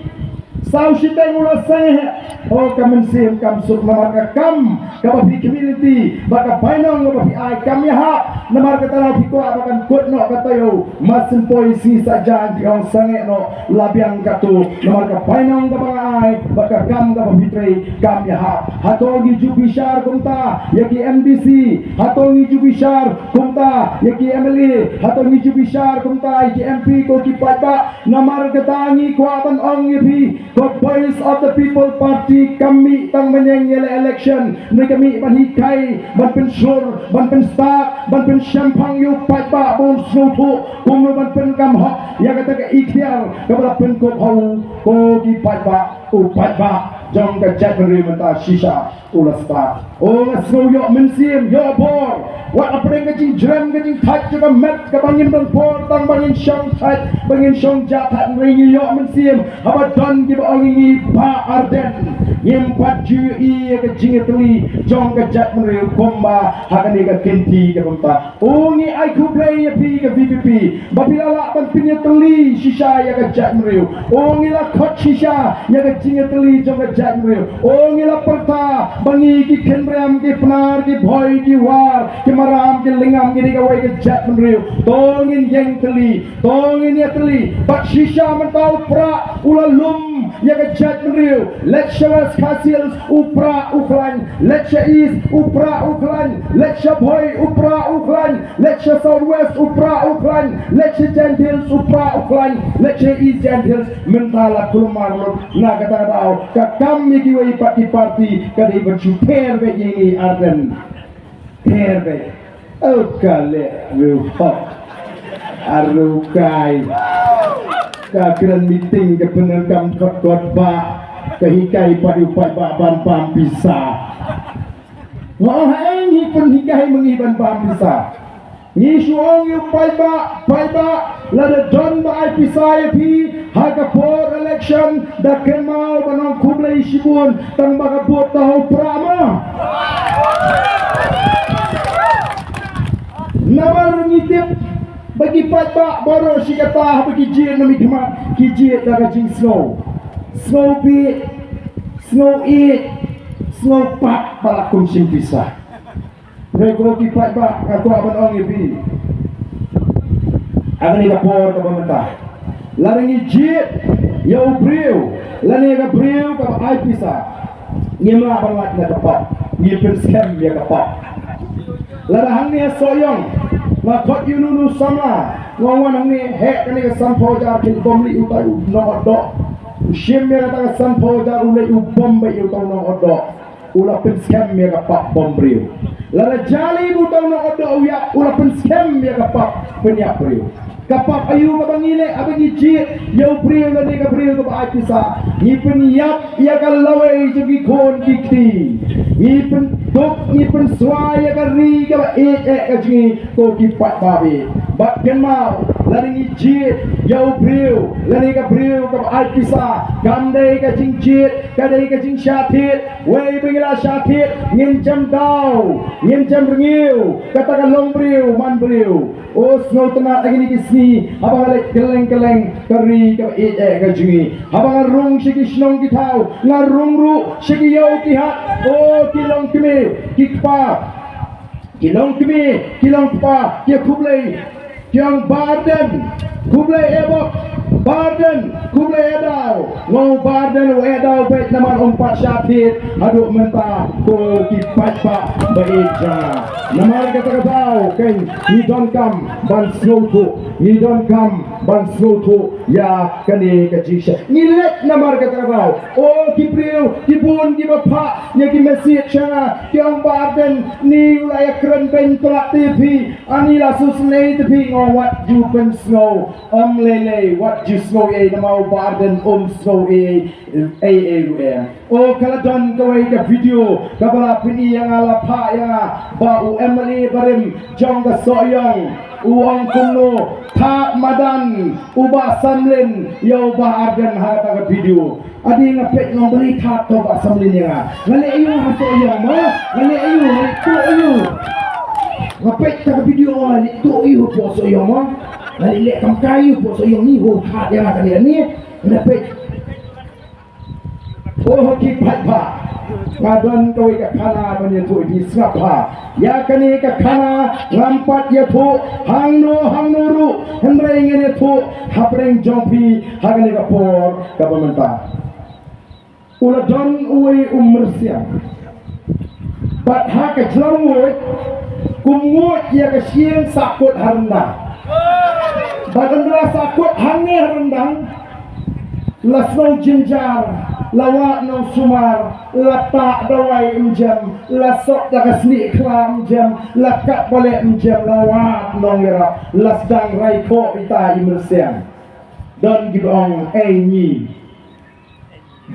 Saw shiteng u la sangeh. Oh, ka mynsiem kam suk namar ka kam kaba phi khmih lynti bad ka bainong kaba phi ai kam ïahap. Namar kata la phi kwah ba kan kut noh ka taïew. Mar syn poi sngi saitjaiñ phi ong sangeh noh la biang katto. Namar ka bainong kaba nga ai bad ka kam kaba phi trei kam ïahap. Hato ngi ju bishar kumta ïa ki M D C? Hato ngi ju bishar kumta ïa ki M L A? Hato ngi ju bishar kumta ïa ki M P, ko ki paidbah? Namar kata ngi kwah ban ong ïa phi, ka Voice of the People Party kam mih tang ban ïeng ïaleh election, ne ka mih ban hikai, ban pynshur, ban pynstad, ban pynshemphang ïa u paidbah ba un sngewthuh kumno ban pynkam hok ïa kata ka iktiar kaba la pynkup ha u, ko ki paidbah. U paidbah jong ka jaitbynriew mynta shisha u la stad. O, nga sngew ïoh mynsiem, ïoh bor. Wat hapdeng ka jingjrem ka jingthait jong ka met kaba ngim don por tang ba ngin shong thait, ba ngin shong jah thait, hynrei ngi ïoh mynsiem haba don kiba ong ïa ngi, Bah Ardent, ngim pat ju ïohi ïa ka jingïatylli jong ka jaitbynriew kumba ha kane ka kynti ka bynta. O, ngi ai khublei ïa phi ka V P P ba phi la lah ban pynïatylli shisha ïa ka jaitbynriew. O, ngi la khot shisha ïa ka jingïatylli jong ka jaitbynriew. O, ngi la pyrta ba ngi ki Khynriam, ki Pnar, ki Bhoi, ki War, ki Maram, ki Lyngngam, ngi dei kawei ka jaitbynriew. To ngin ïeng tylli, to ngin ïatylli. Bad shisha mynta u Prah u la lum ïa ka jaitbynriew. Leit sha West Khasi Hills u Prah u khlaiñ, leit sha East u Prah u khlaiñ, leit sha Bhoi u Prah u khlaiñ, leit sha South West u Prah u khlaiñ, leit sha Jaintia Hills u Prah u khlaiñ, leit sha East Jaintia Hills. Mynta la kulmar lut. Na kata ka daw ka kam ïa kiwei pat ki party ka dei ban shu pher beit ïa ngi Ardent. Pher beit. O ka leh riew hok. Ariew kai. Ka kren meeting ka pyndonkam kot kot ba ka hikai pat ïa u paidbah ban pam pisa. Nga ong haei ngi pynhikai ma ngi ban pam pisa? Ngi shu ong ïa u paidbah, paidbah, lada don ba ai pisa ïa phi ha ka por election, da kynmaw ban ong khublei shibun tang ba ka vote ka ha u Prah ma. Namar ngi tip ba ki paidbah baroh shi katta haba ki jied na mihkhmat ki jied da ka jingsngew. Sngew bieit, sngew ïeit, sngew pat ba la kum shim pisa. Hynrei ko ki paidbah, nga kwah ban ong ïa phi ha kane ka por kaba mynta, lada ngi jied ïa u briew lane ka briew kaba ai pisa, ngim lah ban lait na ka pop, ngi pynskhem ïa ka pop. Lada hangne ha Sohiong nga khot ïa uno uno u samla, nga wan hangne, heh, kane ka sanphew hajar, kin bym leit utai u nongotdoh. U shim ïa kata ka sanphew hajar, u leit u bom beit ïa utai u nongotdoh. U la pynskhem ïa ka pop bom briew. Lada jali ba utai u nongotdoh u ïap, u la pynskhem ïa ka pop pynïap briew. Ka pap aïu kaba ngi leh haba ngi jied ïa u briew lane ka briew kaba ai pisa? Ngi pynïap ïa ka lawei jong ki khun ki kti. Ngi pynduk, ngi pynswai ïa ka ri kaba ïeit eh ka jong ngi, ko ki paidbah. Bad kynmaw, lada ngi jied ïa u briew lane ka briew kaba ai pisa, kam dei ka jingjied, ka dei ka jingshah thied. Wei ba ngi la shah thied, ngin jem daw, ngin jem rngiew, kata ka long briew man briew. O sngewtynnat, ha kine ki sngi haba nga leit kylleng kylleng ka ri kaba ïeit eh ka jong ngi, haba nga rung sha ki shnong ki thaw, nga rung ruh sha ki ïew ki hat. O ki longkmie, ki kpa, ki longkmie, ki longkpa, ki khublei, ki ong Bah Ardent, khublei eh bok. Bah Ardent, khublei eh daw. Nga ong Bah Ardent u eh daw beit namar um pat shah thied haduh mynta, ko ki paidbah ba ïeit jong nga. Namar kata ka daw, keiñ, ngi donkam ban sngewthuh, ngi donkam ban sngewthuh ïa kane ka jingshah. Ngi leit namar kata ka daw. O ki briew, ki bun kiba phah ïa ki message sha nga, ki ong Bah Ardent, ni u la ïakren beiñ palat te phi, ani la sngewsynei te phi. Nga ong wat ju pynsngew, ym lei lei, wat ju sngew ei, namar u Bah Ardent um sngew ei ei ruh em. O ka la don kawei ka video kaba la pyni ïa nga, la phah ïa nga ba u M L A barim jong ka Sohiong u ong kumno, thad madan u Bah Samlin ïa u Bah Ardent ha kata ka video. Adi nga peit, nga ong balei thad u Bah Samlin ïa nga? Nga leh aïu ha Sohiong mo? Nga leh aïu? Nga leh tuh aïu? Nga peit kata ka video, nga leh tuh aïu hapoh Sohiong mo? Nga leh leh kam kai aïu hapoh Sohiong, ni ho thad ïa nga kane kane? Nga peit. O ho ki paidbah, nga don kawei ka khana ban ïathuh ïa phi, sngap bha. Ïa kane ka khana ngam pat ïathuh hangno hangno ruh, hynrei ngan ïathuh hapdeng jong phi ha kane ka por kaba mynta. U la don uwei u myrsiang. Bad ha ka jylla u kum nguid ïa ka shyieng sahkut ha ryndang. Bad ynda la sahkut hangne ha ryndang, la sngew jynjar, la wad nongsumar, la tah dawai ym jem, la sop da ka snieh khla ym jem, la kat baleh ym jem, la wad nongïarap, la sdang rai khoh ita i myrsiang. Don kiba ong, ei ngi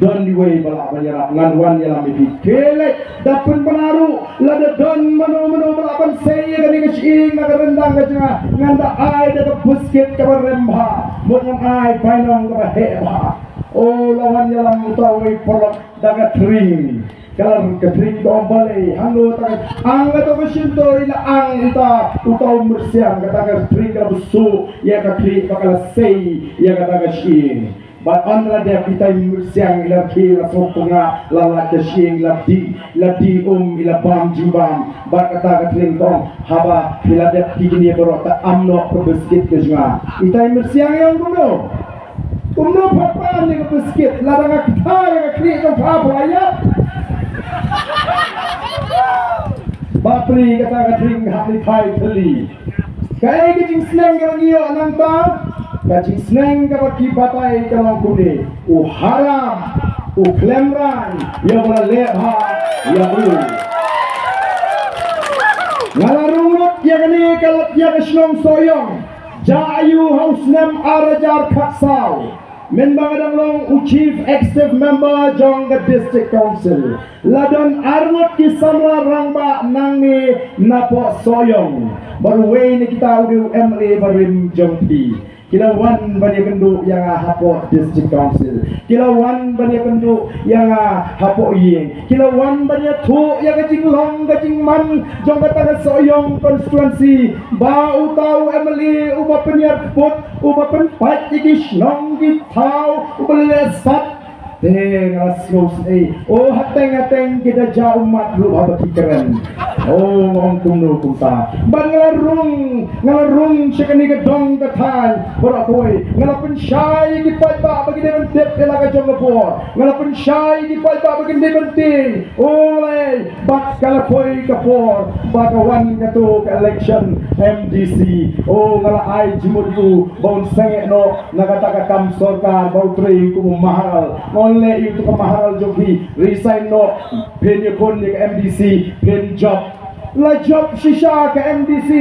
don iwei ba lah ban ïarap, ngan wan ïalam ïa phi. Te leit da pynbna ruh, lada don mano mano ba lah ban sei ïa kane ka shyieng na ka ryndang ka jong nga, ngan da ai da ka biskit kaba rem bha, mut ngan ai bainong kaba heh bha. O la wan ïalam uta uwei paralok da ka tring. Ka la, ka tring ka ong balei, hangno ta ka, ang kata ka shyntur i la ang ita, uta u myrsiang, kata ka tring ka la bsuh ïa ka khlieh bad ka la sei ïa kata ka shyieng. Bad ynda la dep, ita i myrsiang i la khie, la sngewpyngngad, la lait ka shyieng, la dih, la dih um, i la bam jingbam. Bad kata ka tring ka ong, haba phi la dep kine baroh, ta am noh ka biskit ka jong nga. Ita i myrsiang i ong kumno? Kumno pha pan ïa ka biskit? Lada nga ktah ïa ka khlieh jong pha, pha la ïap. Bapli, kata ka tring hap leit phai thylli. Kaei ka jingsneng kaba ngi ïoh nangta? Ka jingsneng kaba ki batai ka long kumne: u haram, u khlem rang ïa uba la leh bha ïa u. Nga la rung lut ïa kane ka, ïa ka shnong Sohiong, jia aïu, ha u snem ar hajar khatsaw, mynba nga dang long u Chief Executive Member jong ka District Council. La don arngut ki samla rangbah nangne napoh Sohiong. Bad uwei na kita u dei u M L A barim jong phi. Ki la wan ban ïakynduh ïa nga hapoh District Council. Ki la wan ban ïakynduh ïa nga hapoh ïing. Ki la wan ban ïathuh ïa ka jinglong ka jingman jong kata ka Sohiong constituency, ba uta u M L A uba pynïar kput, uba pynpait ïa ki shnong ki thaw, uba leh sat. Te nga la sngewsih. O hateng hateng ki da jia ummat ruh haba ki kren. O nga ong kumno kumta. Bad nga la rung, nga la rung sha kane ka dong ka thaiñ baroh kawei. Nga la pynshai ïa ki paidbah ba kin dei ban tip ïa la ka jong ka por. Nga la pynshai ïa ki paidbah ba kin dei ban tieng. O lei, bad ka la poi ka por ba ka wan kato ka election M D C. O nga la ai jingmut ïa u ba un sangeh noh na kata ka kam sorkar ba u trei kum u maharal. Nga ong lei, ïa uto ka maharal jong phi, resign noh, phin ïakhun ïa ka M D C, phin jop. La jop shisha ka M D C.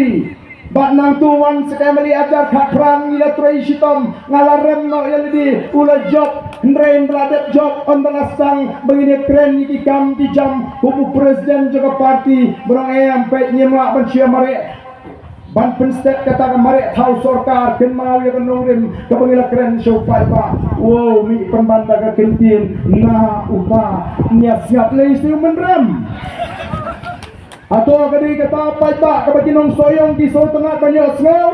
Bad nangta wan sa ka M L A ar hajar khatphra ngi la trei shitom, nga la rem noh ïa lade, u la jop, hynrei ynda la dep jop, ynda la sdang ba ngin ïa kren ïa ki kam ki jam, kum u president jong ka party, ba ong em, peit ngim lah ban shu mareh, ban pynstet kata ka mareh thaw sorkar, kynmaw ïa ka nongrim kaba ngi la kren sha u paidbah. Wow, mih pynban da ka kyntien na uta, ïa sngap lei shu mynrem. Hato ka dei kata paidbah kaba ki nongsohïong ki sngewtynnat ban ïohsngew?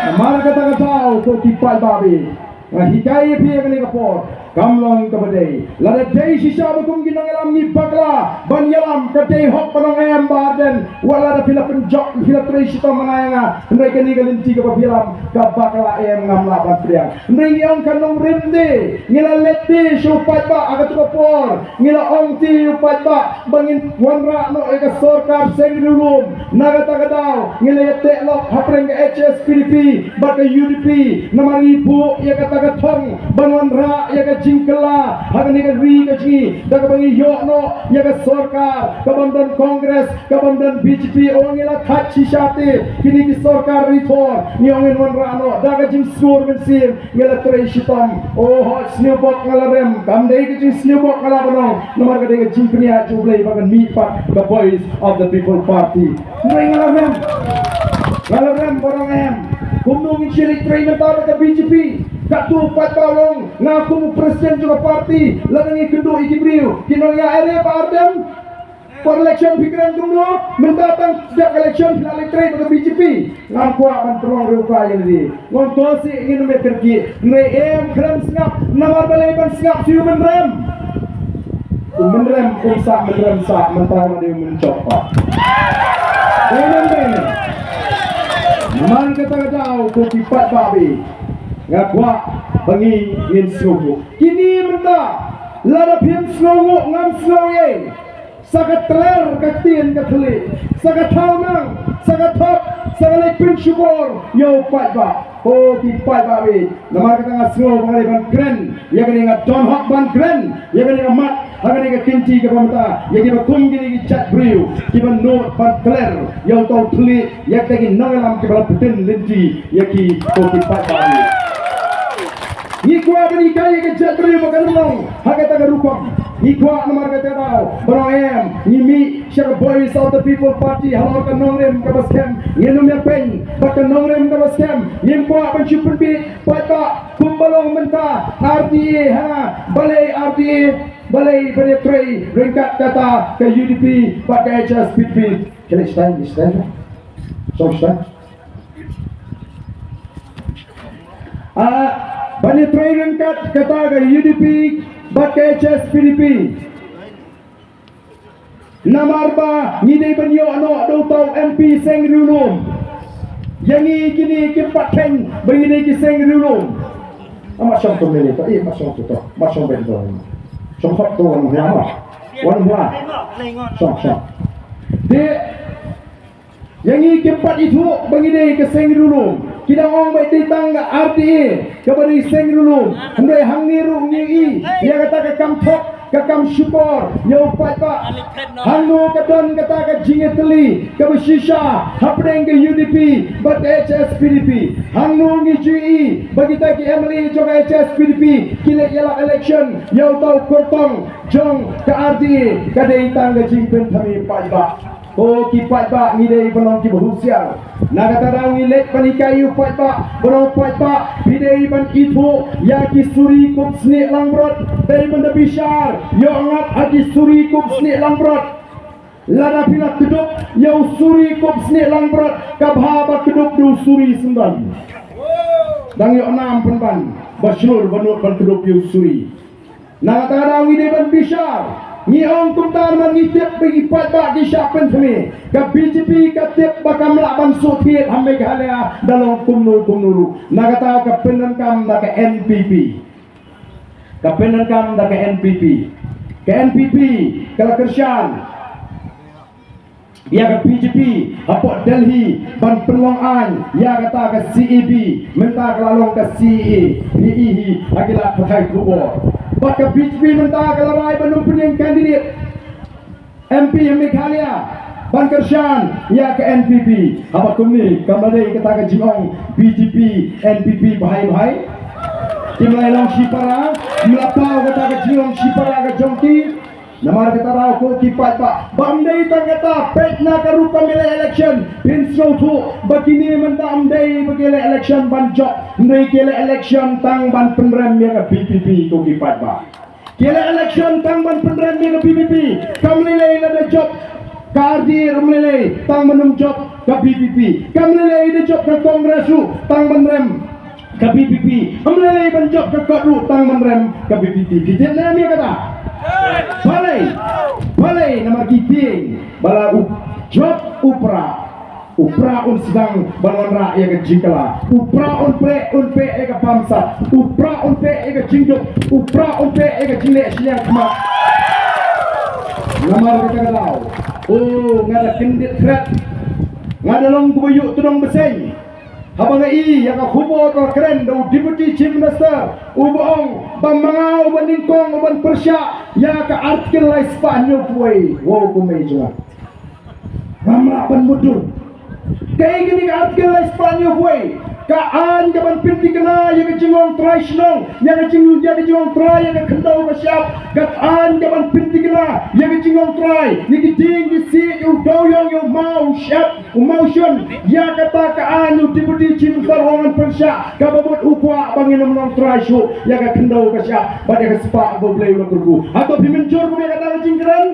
Namar kata ka daw ko ki paidbah baieit, nga hikai ïa phi ha kane ka por, kam long kaba dei. Lada dei shisha ba kum ki nongïalam ngi bakla ban ïalam, ka dei hok ban ong em Bah Ardent, wat lada phi la pynjop, phi la trei shitom ma nga ïa nga, hynrei kane ka lynti kaba phi ïalam ka bakla em, ngam lah ban pdiang. Hynrei ngi ong ka nongrim te, ngi la leit te sha u paidbah ha katu ka por, ngi la ong te u paidbah ba ngin wanrah noh ïa ka sorkar seng riewlum. Na kata ka daw ngi la ïateh lok hapdeng ka H S P D P bad ka U D P, namar ngi buh ïa kata ka thong ban wanrah ïa ka jingkylla ha kane ka ri ka jong ngi, da kaba ngi ïoh noh ïa ka sorkar kabym don Congress, kabym don B J P. Ong ngi la thait shisha te kine ki sorkar rithor, ngi ong ngin wanrah noh da ka jingsngur mynsiem. Ngi la trei shitom. Oh, hooid, sniewbok nga la rem. Kam dei ka jingsniewbok nga la ban ong, namar ka dei ka jingpynïaid jong U Blei ba kan mih pat ka Voice of the People Party. Hynrei nga la rem. Nga la rem ban ong em, kumno ngin sa leit trei mynta bad ka B J P? Katto pat ba long, nga kum u president jong ka party, lada ngi kynduh ïa ki briew, ki nang ïa ere Bah Ardent. Por election phi kren kumno, mynta tang sdang election phi la leit trei bad ka B J P. Ngam kwah ban pynlong riewkai ïa lade. Ngam to sih, ngin ym ïa kyrkieh. Hynrei em, khlem sngap, namar balei ban sngap sha u mynrem? U mynrem kum sah mynrem sah, mynta ma dei u mynjop pat. Dei ne em dei ne? Man kata ka daw ko ki paidbah baieit, nga kwah ba ngi ngin sngewnguh. Kine mynta, lada phim sngewnguh ngam sngew ei. Sa ka tler ka ktien ka thylliej, sa ka thaw nang, sa ka thok, sa ka leit pynshukor ïa u paidbah. Ko ki paidbah baieit, namar kata nga sngew ba nga dei ban kren ïa kane, nga don hok ban kren ïa kane ka mat ha kane ka kynti kaba mynta, ïa kiba kum kine ki jait briew kiba nud ban tler ïa uta u thylliej, ïa kita ki nongïalam kiba la pyntin lynti ïa ki, ko ki paidbah baieit. Ngi kwah ban hikai ïa ka jait briew ba kan long ha kata ka rukom. Ngi kwah namar kata ka daw ban ong em, ngi mih sha ka Voice of the People Party halor ka nongrim kaba skhem. Ngin ym ïa pyn bad ka nongrim kaba skhem. Ngim kwah ban shu pynbiej paidbah kumba long mynta, R T A ha nga, balei R T A, balei ban ïatrei ryngkat kata ka U D P bad ka H S P D P. Khlei stai, stai. Song stai. Ah, ban ïatrei ryngkat kata ka U D P bad ka H S P D P. Namar ba ngi dei ban ïoh noh da uta u M P seng riewlum. Ïa ngi kine kim pat kheiñ ba ngi dei ki seng riewlum. Amat shong to mele to, eh, mat shong to, mat shong ben to. Shong hok to wan hua. Wan hua. Shong, shong. Te ïa ngi kim pat ithuh ba ngi dei ka seng riewlum. Ki dang ong ba dei tang ka R T A kaba dei seng riewlum. Hynrei hangne ruh ngi i ïa kata ka kam thok, ka kam shukor ïa u paidbah. Hangno ka don kata ka jingïatylli kaba shisha hapdeng ka U D P bad ka H S P D P? Hangno ngi ju i ba kita ki M L A jong ka H S P D P ki leit ïalap election ïa uta u kyrtong jong ka R T A? Ka dei tang ka jingpynthame paidbah. Ko ki paidbah, ngi dei ban long kiba husiar. Na kata daw ngi leit ban hikai ïa u paidbah, ban ong paidbah, phi dei ban ithuh ïa ki suri kup snieh langbrot. Dei ban da bishar ïoh ngat ha ki suri kup snieh langbrot. Lada phi la kdup ïa u suri kup snieh langbrot, ka bha ba kdup da u suri syndon. Dang ïoh nam pynban ba shlur ba nud ban kdup ïa u suri. Na kata ka daw ngi dei ban bishar. Ngi ong kumta namar ngi tip ba ki paidbah ki shah pynthame. Ka B J P ka tip ba kam lah ban shu thied ha Meghalaya da long kumno kumno ruh. Na kata ka pyndonkam da ka N P P. Ka pyndonkam da ka N P P. Ka N P P ka la kyrshan ïa ka B J P hapoh Delhi ban pynlong aiñ ïa kata ka C A B, mynta ka la long ka C A A. Hi, hi, hi, ha ki lad pathai khubor. Bad ka B J P mynta ka la rai ban ym pynïeng candidate M P ha Meghalaya. ban kyrshan ïa ka N P P. Haba kumne kam la dei kata ka jingong B J P N P P bhai bhai. Kim la long shipara, mla paw kata ka jingong shipara ka jong ki. Namar kata daw ko ki paidbah, bym dei tang kata, peit na ka rukom ïaleh election, phin sngewthuh ba kine mynta ym dei ba ki ïaleh election ban jop, ym dei ki ïaleh election tang ban pynrem ïa ka B P P ko ki paidbah. Ki ïaleh election tang ban pynrem ïa ka B P P, kam lei lei lada jop ka R D R, ym lei lei tang ban ym jop ka B P P, kam lei lei da jop ka Congress ruh tang ban rem ka B P P, ym lei lei ban jop ka kot ruh tang ban rem ka B P P. Ki tip ne em ïa kata? Balei? Balei? Namar ki tieng ba la u jop u Prah, u Prah un sdang ban wanrah ïa ka jingkylla, u Prah un peh, un peh ïa ka bamsap, u Prah un peh ïa ka jingduk, u Prah un peh ïa ka jingleh shiliang khmat. Namar kata ka daw, o, nga da kyndit thret, nga da long kumba ïuh tdong bseiñ haba nga i ïa ka khubor ba kren da u Deputy Chief Minister, uba ong ba ma nga uba nyngkong uban pyrshah ïa ka Article lai spah hynñiew phew wei. Wow, kumne jong nga, ngam lah ban mutdur. Kaei kane ka Article lai spah hynñiew phew wei? Ka aiñ kaban pynthikna ïa ka jinglong trai shnong, ïa ka jing, ïa ka jinglong trai ïa ka khyndew ka shyiap. Ka aiñ kaban pynthikna ïa ka jinglong trai ïa ki dieng ki siej, ïa u dewiong, ïa u maw, u shyiap, u maw shun. Ïa kata ka aiñ u Deputy Chief Minister u ong ngan pyrshah, kaba mut u kwah ba ngin ym long trai shuh ïa ka khyndew ka shyiap bad ïa ka spah ba U Blei u la kyrkhu. Hato phi mynjur kumne ïa kata ka jingkren?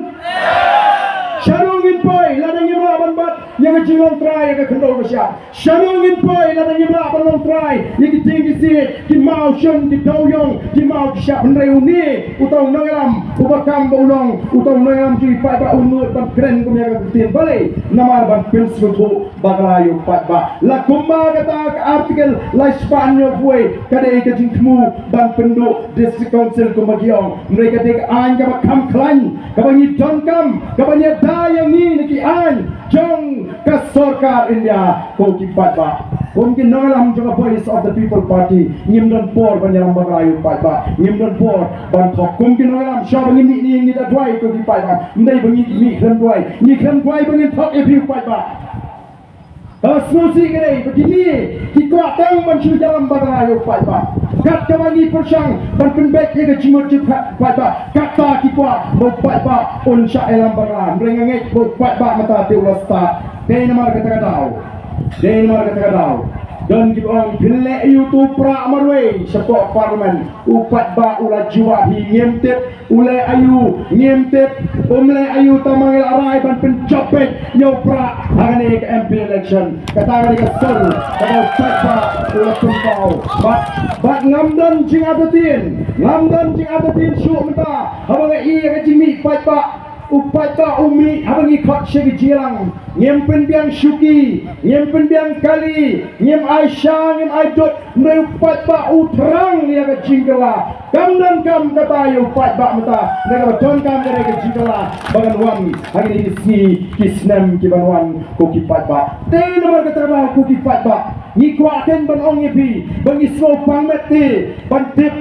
Shano ngin poi lada ngim lah ban bat ïa ka jinglong trai ïa ka khyndew ka shyiap? Shano ngin poi lada ngim lah ban long trai ïa ki dieng ki siej, ki maw shun, ki dewiong, ki maw ki shyiap? Hynrei une uta u nongïalam uba kam ba u long uta u nongïalam jong ki paidbah u nud ban kren kum ïa ka ktien. Balei? Namar ban pynsngewthuh bakla ïa u paidbah. La kumba kata ka Article lai spah hynñiew phew wei ka dei ka jingthmu ban pynduh District Council kumba ki ong. Hynrei ka dei ka aiñ kaba kham khlaiñ, kaba ngi donkam, kaba ngi ïada ïa ngi na ki aiñ jong ka sorkar India. Ko ki paidbah, kum ki nongïalam jong ka Voice of the People Party, ngim don por ban ïalam bakla ïa u paidbah, ngim don por ban thok. Kum ki nongïalam, shuwa ba ngin mih ne ngi da duwai ko ki paidbah, ym dei ba ngi mih khlem duwai, ngi khlem duwai ba ngin thok ïa phi u paidbah. Ka sngewsih ka dei ba kine ki kwah tang ban shu ïalam bakla ïa u paidbah. Kat kaba ngi pyrshang ban pynbeit ïa ka jingmut jong u paidbah, kata ki kwah ba u paidbah un shah ïalam bakla. Hynrei nga ngeit ba u paidbah mynta te u la stad. Dei namar kata ka daw, dei namar kata ka daw, don kiba ong phin leh aïu uto u Prah marwei shapoh Parliament. U paidbah u la jubab hi, ngim tip. U leh aïu, ngim tip. Um leh aïu, tang ma ngi la rai ban pynjop beit ïa u Prah ha kane ka M P election. Kata ka dei ka sur kaba u paidbah u la pynpaw. Bad, bad ngam don jingartatien, ngam don jingartatien shuh mynta haba nga i ïa ka jingmih paidbah. U paidbah u mih haba ngi khot sha ka jingïalang. Ngim pynbiang shuki, ngim pynbiang kali, ngim ai sha, ngim ai dud. Hynrei u paidbah u thrang ïa ka jingkylla. Kam donkam kata ïa u paidbah mynta. Hynrei kaba donkam ka dei ka jingkylla ba kan wan ha kine ki sngi ki snem ki ban wan, ko ki paidbah. Te namar kata ka daw, ko ki paidbah, ngi kwah keiñ ban ong ïa phi ba ngi sngew pang met te ban tip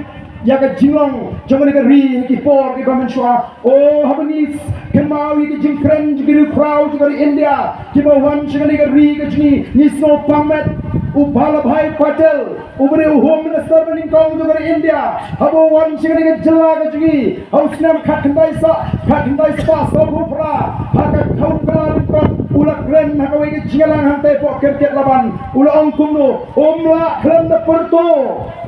ïa ka jinglong jong kane ka ri ha ki por kiba mynshuwa. O, haba ngi kynmaw ïa ka jingkren jong ki riewkhraw jong ka ri India kiba wan sha kane ka ri ka jong ngi, ngi sngew pang met. U Vallabhbhai Patel, uba dei u Home Minister ba nyngkong jong ka ri India, haba u wan sha kane ka jylla ka jong ngi ha u snem khatkhyndai sa, khatkhyndai spah sawphew phra, ha ka khaw kylla lyngkot, u la kren ha kawei ka jingïalang hangtai hapoh Cricket Laban. U la ong kumno? Um lah khlem da pyrto,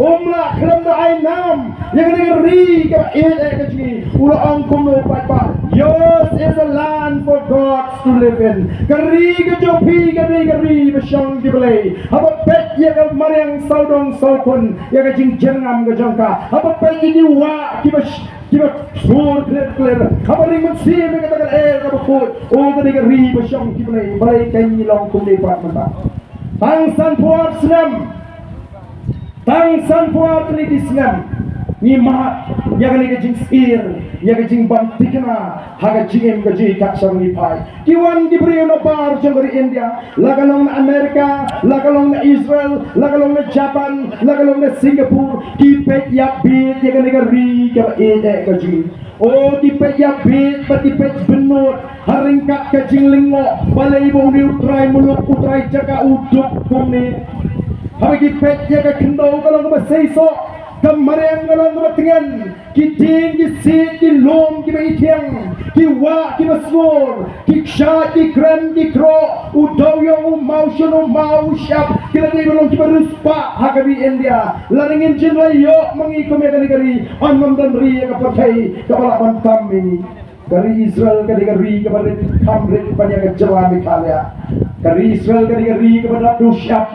um lah khlem da ai nam ïa kane ka ri kaba ïeit eh ka jong ngi. U la ong kumno, paidbah? Yours is a land for gods to live in. Ka ri ka jong phi ka dei ka ri ba shong ki blei. Haba peit ïa ka mariang sawdong sawkhun ïa ka jingjyrngam ka jong ka, haba peit ïa ki wah kiba sh-, kiba sur kler kler, haba ring mynsiem ïa kata ka lyer kaba khuid, o, ka dei ka ri ba shong ki blei. Balei keiñ ngi long kumne pat mynta? Tang sanphew ar snem, tang sanphew ar tylli ki snem ngi mad ïa kane ka jingsyier, ïa ka jingbym thikna ha ka jingim ka jong ngi kat shaba ngi phai. Ki wan ki briew na bar jong ka ri India, la ka long na America, la ka long na Israel, la ka long na Japan, la ka long na Singapore, ki peit ïa bit ïa kane ka ri kaba ïeit eh ka jong ngi. O ki peit ïa bit bad ki peit bynnud ha ryngkat ka jinglyngngoh, balei ba une u trai muluk, u trai jaka u duk kumne? Haba ki peit ïa ka khyndew ka long kaba seisoh, ka mariang ka long kaba tngen, ki dieng ki siej ki lum kiba ithiang, ki wah kiba sngur, ki kshaid ki kren ki kroh, u dewïong, u mawshun, u maw, u shyiap, ki la dei ban long kiba riewspah ha ka ri India. Lada ngin jin la ïoh ma ngi kum ïa kane ka ri, yn ym don ri ïa ka pyrthei kaba lah ban tam ïa ngi. Ka ri Israel ka dei ka ri kaba rit kham rit ban ïa ka jylla Meghalaya. Ka ri Israel ka dei ka ri kaba dap da u shyiap.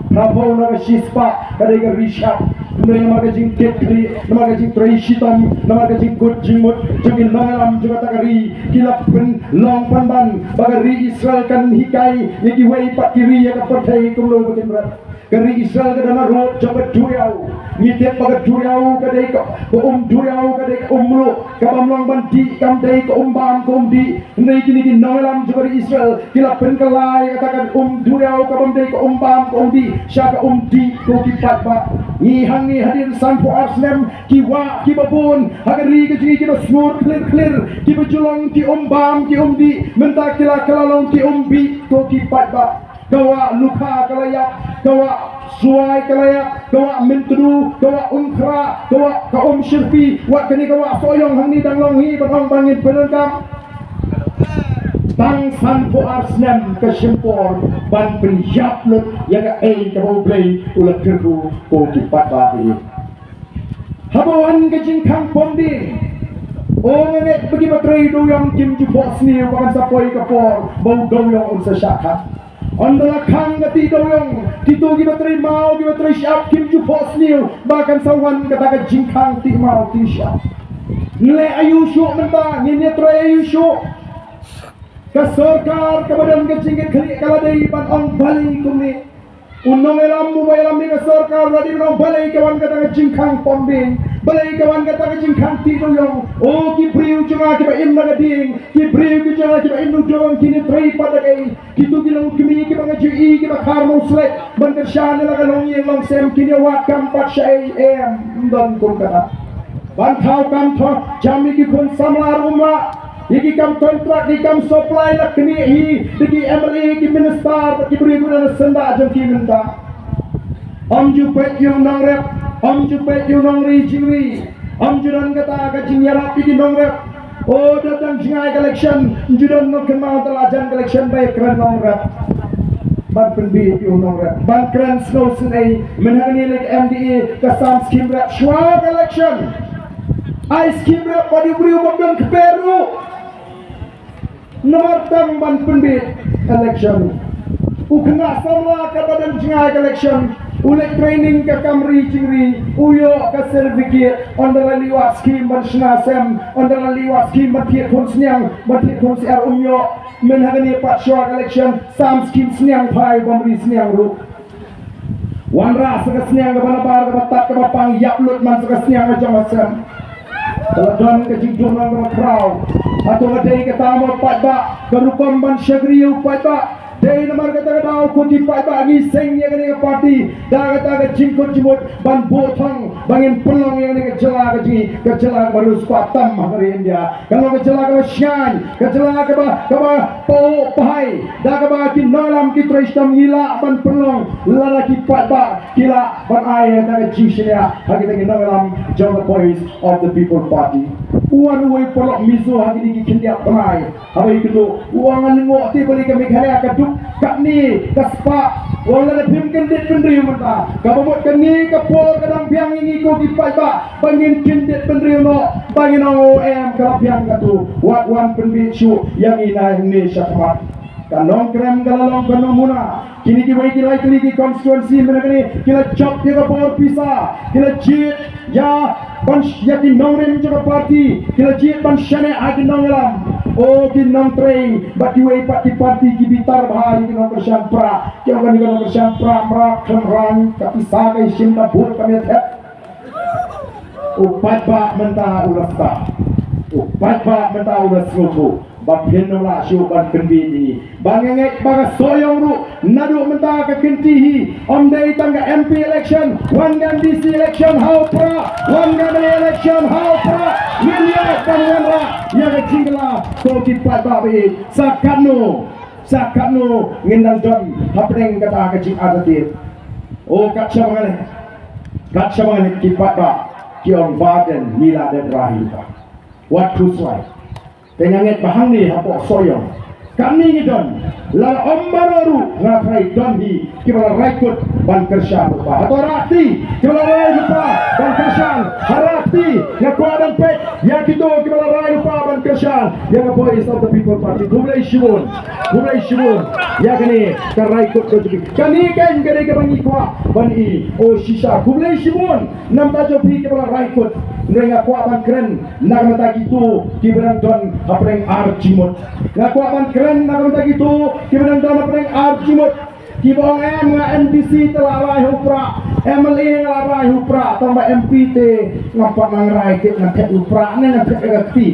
Phra phew na ka shispah ka dei ka ri shyiap. Hynrei namar ka jingkitkhlieh, namar ka jingtrei shitom, namar ka jingkut jingmut jong ki nongïalam jong kata ka ri, ki la pynlong pynban ba ka ri Israel kan hikai ïa kiwei pat ki ri ïa ka pyrthei kumno ba kin rep. Ka ri Israel ka don naroh jong ka duriaw. Ngi tip ba ka duriaw ka dei ka, ka um duriaw ka dei ka um mluh, ka bym long ban dih, kam dei ka um bam ka um dih. Hynrei kine ki nongïalam jong ka ri Israel ki la pynkylla ïa kata ka um duriaw ka bym dei ka um bam ka um dih sha ka um dih, ko ki paidbah. Ngi hangne hadien sanphew ar snem, ki wah kiba bun ha ka ri ka jong ngi kiba sngur khlir khlir, kiba ju long ki um bam ki um dih, mynta ki la kylla long ki um bih, ko ki paidbah. Ka wah Lukha ka la ïap, ka wah Swai ka la ïap, ka wah Myntdu, ka wah Umkhrah, ka wah, ka um Shyrpi, wat kane ka wah Sohiong hangne dang long hi ban ong ba ngin pyndonkam. Tang sanphew ar snem ka shim por ban pynïap lut ïa kaei kaba U Blei u la kyrkhu, ko ki paidbah. Haba wan ka jingkhang pom dieng, o nga ngeit ba kiba trei dewïong kim ju phohsniew ba kan sa poi ka por ba u dewïong un sa shah khang. Ynda la khang ka tih dewïong, kito kiba trei maw, kiba trei shyiap kim ju phohsniew ba kan sa wan kata ka jingkhang tih maw tih shyiap. Ngi leh aïu shuh mynta, ngin ïatrei aïu shuh? Ka sorkar kaba don ka jingkitkhlieh ka la dei ban ong balei kumne. U nongïalam uba ïalam ïa ka sorkar u la dei ban ong balei ka wan kata ka jingkhang pom dieng, balei ka wan kata ka jingkhang tih dewïong. O ki briew jong nga kiba im na ka dieng, ki briew ki jong nga kiba im na u dewïong, kin ïatrei pat da kaei? Kito ki longkmie kiba nga ju i kiba khar mawslet ban kyrshan ïa la ka longïing longsem, kin ïawad kam pat shaei? Em, ym don kum kata. Ban thaw kam thoh jam ïa ki khun samla ruh ym lah, ïa ki kam kontrak, ki kam supply la knieh hi da ki M L A, ki minister bad ki briew kiba don ha syndah jong ki mynta. Ym ju peit ïa u nongrep, ym ju peit ïa u nongri jingri, ym ju don kata ka jingïarap ïa ki nongrep. O, da dang jngai ka election, ym ju don nongkynmaw, da la jan ka election ba ïakren nongrep. Ban pynbieit ïa u nongrep, ban kren sngewsynei. Mynta hangne leit ka M D A ka sam skim rep shuwa ka election. Ai skim rep bad u briew bym don kper ruh. Namar tang ban pynbieit election. U khynnah samla katba dang jngai ka election u leit training ka kam ri jingri, u ïoh ka certificate, ynda la leit wad skim ban shna sem, ynda la leit wad skim ban thied khun sniang, ban thied khun syiar, um ïoh. Mynta hangne pat shuwa ka election, sam skim sniang phai bym ri sniang ruh. Wanrah sa ka sniang kaba nabar, kaba tad, kaba pang, ïap lut man sa ka sniang ka jong ka sem. Ka la don ka jingduhnong kaba khraw. Hato ka dei kata mo paidbah, ka rukom ban shakri ïa u paidbah? Dei namar kata ka daw ko ki paidbah ngi seng ïa kane ka party da kata ka jingkut jingmut ban buh thong ba ngin pynlong ïa kane ka jylla ka jong ngi ka jylla kaba riewspah tam ha ka ri India. Ka long ka jylla kaba shngaiñ, ka jylla kaba, kaba pahuh pahai, da kaba ki nongïalam ki trei shitom ngi lah ban pynlong lada ki paidbah ki lah ban ai ïa ka jingshaniah ha kita ki nongïalam jong ka Voice of the People Party. U wan uwei u paralok Mizo ha kine ki khyndiat bnai, haba ïakynduh u ong, nga lyngngoh te balei ka Meghalaya ka duk katne ka spah. U ong lada phim kyndit bynriew mynta, kaba mut kane ka por ka dang biang ïa ngi ko ki paidbah ba ngin kyndit bynriew noh, ba ngin ong, o em, ka la biang katu, wat wan pynbieit shuh ïa ngi na hangne shakhmat. Ka Nongkrem ka la long ka nongmuna. Kine kiwei ki lai tylli ki constituency mynta kane ki la jop ïa ka bor pisa, ki la jied ïa ban sh-, ïa ki nongrim jong ka party, ki la jied ban shaniah ha ki nongïalam. O ki nongtrei bad kiwei pat ki party ki bitar bha ïa ki nongkyrshan prah. Ki ong kane ka nongkyrshan prah mrad khlem rang, ka pisa ka ïashim, ka vote kam ïatep. U paidbah mynta u la stad. U paidbah mynta u la sngewthuh ba phin ym lah shuh ban pynbieit ïa ngi. Ba nga ngeit ba ka Sohiong ruh naduh mynta ka kynti hi, ym dei tang ka M P election, wan ka M D C election ha u Prah, wan ka M L A election ha u Prah. Ngin ïa ban Jingkylla, ko ki paidbah ba ïeit, sa katno, sa katno ngin nang don hapdeng kata ka jingartatien. O kat shaba nga leh, kat shaba nga leh ki paidbah ki ong ba dei ngi la dep rai lypa. Wat khuslai. Te nga ngeit ba hangne hapoh Sohiong katne ngi don, lada ym baroh ruh nga tharai don hi kiba la rai kut ban kyrshan lypa. Hato rai kti kiba la rai lypa ban kyrshan? Ha rai kti. Nga kwah ban peit ïa kito kiba la rai lypa ban kyrshan ïa ka Voice of the People Party. Khublei shibun, khublei shibun ïa kane ka rai kut ka jong ki. Kane kan ka dei kaba ngi kwah ban i. O shisha, khublei shibun namar jong phi kiba la rai kut. Hynrei nga kwah ban kren na ka bynta kito kiba dang don hapdeng ar jingmut. Nga kwah ban kren na ka bynta kito kiba dang don hapdeng ar jingmut. Kiba ong em, nga MDC te la rai ha u prah, MLA nga la rai ha u prah, tang ba MP te ngam pat nang rai te, ngan thep ha u prah ne ngan thep ha ka kti.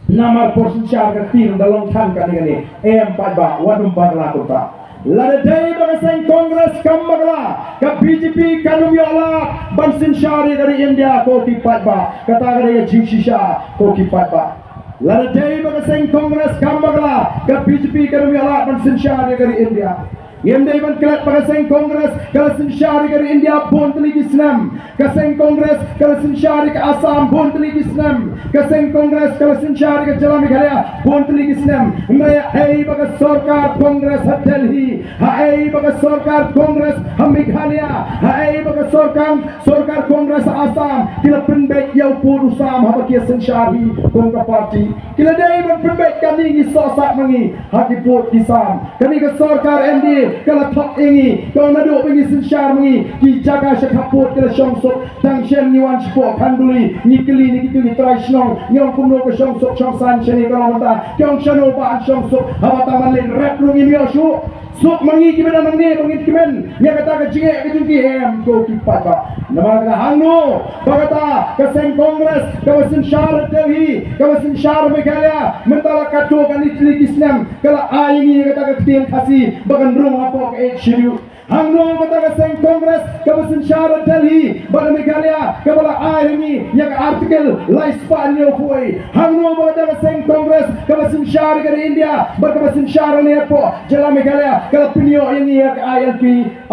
Namar por synshar ka kti ngan da long than kane kane. Em paidbah, wat ym bakla kumta. Lada dei ba ka seng Congress kam bakla, ka BJP kan ym ïoh lad ban synshar ïa ka ri India, ko ki paidbah. Kata ka dei ka jingshisha, ko ki paidbah. Lada dei ba ka seng Congress kam bakla, ka BJP kan ym ïoh lad ban synshar ïa ka ri India. Ngim dei ban klet ba ka seng Congress ka la synshar ïa ka ri India bun tylli ki snem. Ka seng Congress ka la synshar ïa ka Assam bun tylli ki snem. Ka seng Congress ka la synshar ïa ka jylla Meghalaya bun tylli ki snem. Hynrei haei ba ka sorkar Congress ha Delhi, haei ba ka sorkar Congress ha Meghalaya, haei ba ka sorkar, sorkar Congress ha Assam ki la pynbeit ïa u pud u sam haba ki ïa synshar hi kum ka party. Ki la dei ban pynbeit, kane ngi sohsat ma ngi ha ki pud ki sam. Kane ka sorkar MDA ka la thok ïa ngi, ka ong naduh ba ngi synshar ma ngi, ki jaka sha khappud ki la shong suk. Tang shen ngi wan shapoh Khanduli, ngi kylli na kito ki trai shnong, ngi ong kumno ka shong suk shong saiñ shane, ka long mynta ki ong shano ba yn shong suk, haba tang ban leit rep ruh ngim ïoh shuh. Suk ma ngi kiba dang nangne ba ngin kmen ïa kata ka jingeh ka jong ki, em ko ki paidbah. Namar kata hangno ba kata ka seng Congress kaba synshar Delhi, kaba synshar Meghalaya, mynta la katto katne tylli ki snem ka la ai ïa ngi ïa kata ka ktien Khasi ba kan rung hapoh ka Eighth Schedule. Hangno kata ka seng Congress kaba synshar Delhi bad Meghalaya kaba la ai ïa ngi ïa ka Article lai spah hynñiewphew wei. Hangno ba kata ka seng Congress kaba synshar ka ri India bad kaba synshar hangne hapoh jylla Meghalaya ka la pynïoh ïa ngi ïa ka ILP.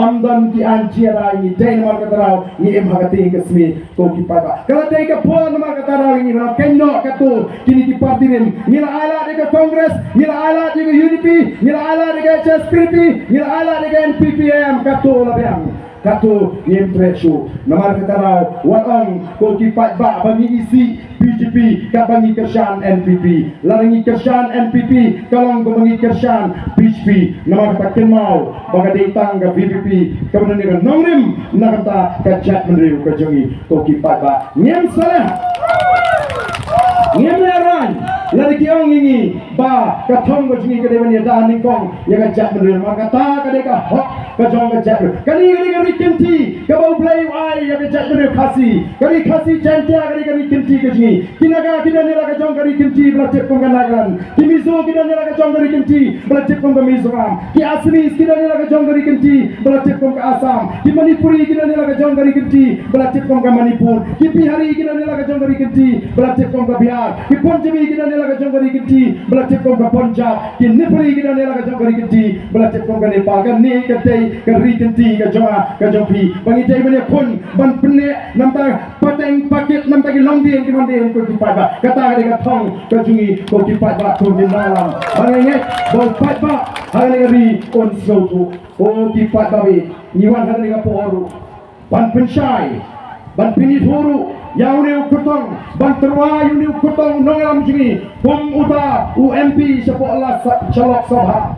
Ym don ki aiñ jingïada ïa ngi. Dei namar kata daw ngi im ha ka tieng ka smiej, ko ki paidbah. Ka la dei ka por namar kata daw ïa ngi ban kynnoh katto kine ki party rim. Ngi la ailad ïa ka Congress, ngi la ailad ïa ka UDP, ngi la ailad ïa ka HSPDP, ngi la ailad ïa ka NPP, em katto la biang. Katto ngim treh shuh. Namar kata daw wat ong ko ki paidbah ba ngi isih BJP katba ngi kyrshan NPP. Lada ngi kyrshan NPP ka long kumba ngi kyrshan BJP. Namar kata kynmaw ba ka dei tang ka VPP kaba don ïa ka nongrim na ka bynta ka jaitbynriew ka jong ngi, ko ki paidbah. Ngim salah, ngim lehraiñ lada ki ong ïa ngi ba ka thong ka jong ngi ka dei ban ïada nyngkong ïa ka jaitbynriew. Namar kata ka dei ka hok ka jong ka jaitbynriew. Kane ka dei ka ri kynti kaba U Blei u ai ïa ka jaitbynriew Khasi. Ka ri Khasi Jaiñtia ka dei ka ri kynti ka jong ngi. Ki Naga ki don ïa la ka jong ka ri kynti ba la tip kum ka Nagaland. Ki Mizo ki don ïa la ka jong ka ri kynti ba la tip kum ka Mizoram. Ki Assamese ki don ïa la ka jong ka ri kynti ba la tip kum ka Assam. Ki Manipuri ki don ïa la ka jong ka ri kynti ba la tip kum ka Manipur. Ki Bihari ki don ïa la ka jong ka ri kynti ba la tip kum ka Bihar. Ki Punjabi ki don ïa la ka jong ka ri kynti ba la tip kum ka Punjab. Ki Nepali ki don ïa la ka jong ka ri kynti ba la tip kum ka Nepal. Kane ka dei ka ri kynti ka jong nga ka jong phi ba ngi dei ban ïakhun ban pynneh namar kata pateng pakit namar kata ki longdien ki mandien, ko ki paidbah. Kata ka dei ka thong ka jong ngi, ko ki paidbah, ko ki nongïalam. Ba nga ngeit ba u paidbah ha kane ka ri un sngewthuh. Ko ki paidbah, ngi wan ha kane ka por ruh ban pynshai, ban pynithuh ruh ïa une u kyrtong, ban tyrwa ïa une u kyrtong nongïalam jong ngi kum uta u MP shapoh la sa-, sha Lok Sabha.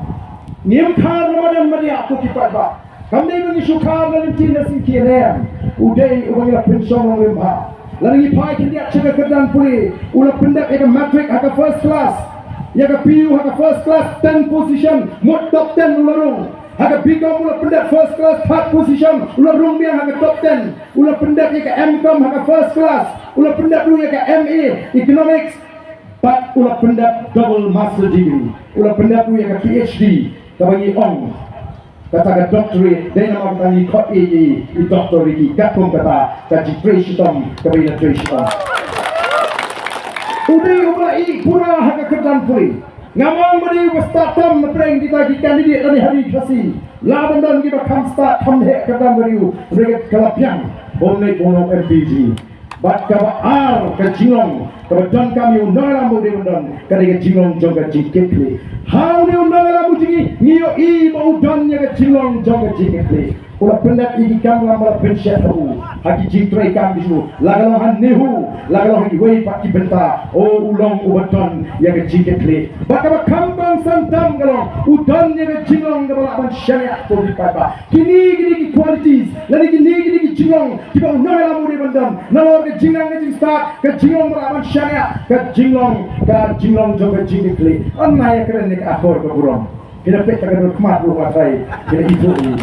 Ngim khar na madan madiah, ko ki paidbah. Kam dei ba ngi shu khar na lynti na syngkien, em. U dei uba ngi la pynshong nongrim bha. Lada ngi phai khyndiat sha ka kyrdan pule, u la pyndep ïa ka matric ha ka first class, ïa ka PU ha ka first class, ten position, mut top ten u la rung. Ha ka BCom u la pyndep first class, third position, u la rung biang ha ka top ten. U la pyndep ïa ka MCom ha ka first class, u la pyndep ruh ïa ka MA Economics, bad u la pyndep double master degree, u la pyndep ruh ïa ka PhD kaba ngi ong kata ka doctorate, dei namar kata ngi khot ïa i, i Doctor Ricky, katkum kata ka jingtrei shitom kaba i la trei shitom. U dei uba la ïeh pura ha ka kyrdan pule. Nga ong ba dei uba stad tam na pdeng kita ki candidate lane ha ri Khasi. Lah ban don kiba kham stad kham heh kyrdan ba dei u, hynrei ka la biang ba un leit ban long M P jong ngi. Bad kaba ar ka jinglong kaba donkam ïa u nongïalam ba u dei ban don ka dei ka jinglong jong ka jingkitkhlieh. Ha une u nongïalam u jong ngi ngi ïohi ba u don ïa ka jinglong jong ka jingkitkhlieh. U la pyndep ïa ki kamram ba la pynshet ha u ha ki jingtrei kam ki jong u, la ka long ha NEHU, la ka long ha kiwei pat ki bynta. O, u long uba don ïa ka jingkitkhlieh. Bad kaba kham kongsan tam ka long u don ïa ka jinglong kaba lah ban shaniah, ko ki paidbah. Kine kine ki qualities lane kine kine ki jinglong kiba u nongïalam u dei ban don. Nalor ka jingnang ka jingstad, ka jinglong ba lah ban shaniah, ka jinglong, ka jinglong jong ka jingkitkhlieh. Ym ïa kren ïa ka akor ka burom. Ki la peit ka dur khmat ruh, nga trai ki la ithuh ïa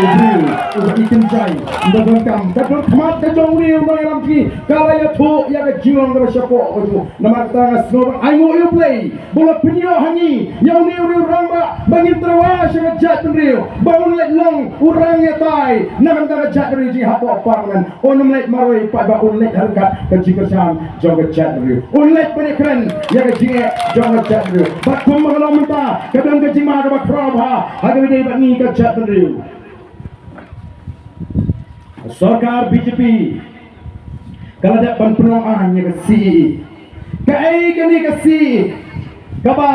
u briew uba i kynjai. Ynda donkam ka dur khmat ka jong u briew nongïalam jong ngi, ka la ïathuh ïa ka jinglong kaba shapoh ka jong u. Namar kata nga sngew ban ainguh ïa U Blei ba u la pynïoh ha ngi ïa une u rangbah ba ngin tyrwa sha ka jaitbynriew, ba un leit long u rangïatai na ka bynta ka jaitbynriew jong ngi hapoh Parliament. Un ym leit marwei pat, ba un leit ha ryngkat ka jingkyrshan jong ka jaitbynriew. Un leit ban ïakren ïa ka jingeh jong ka jaitbynriew. Bad kumba ka long mynta, ka don ka jingma kaba khraw bha ha kaba ïadei bad ngi ka jaitbynriew. Sorkar B J P ka la dep ban pynlong aiñ ïa ka C A A. Kaei kane ka C A A kaba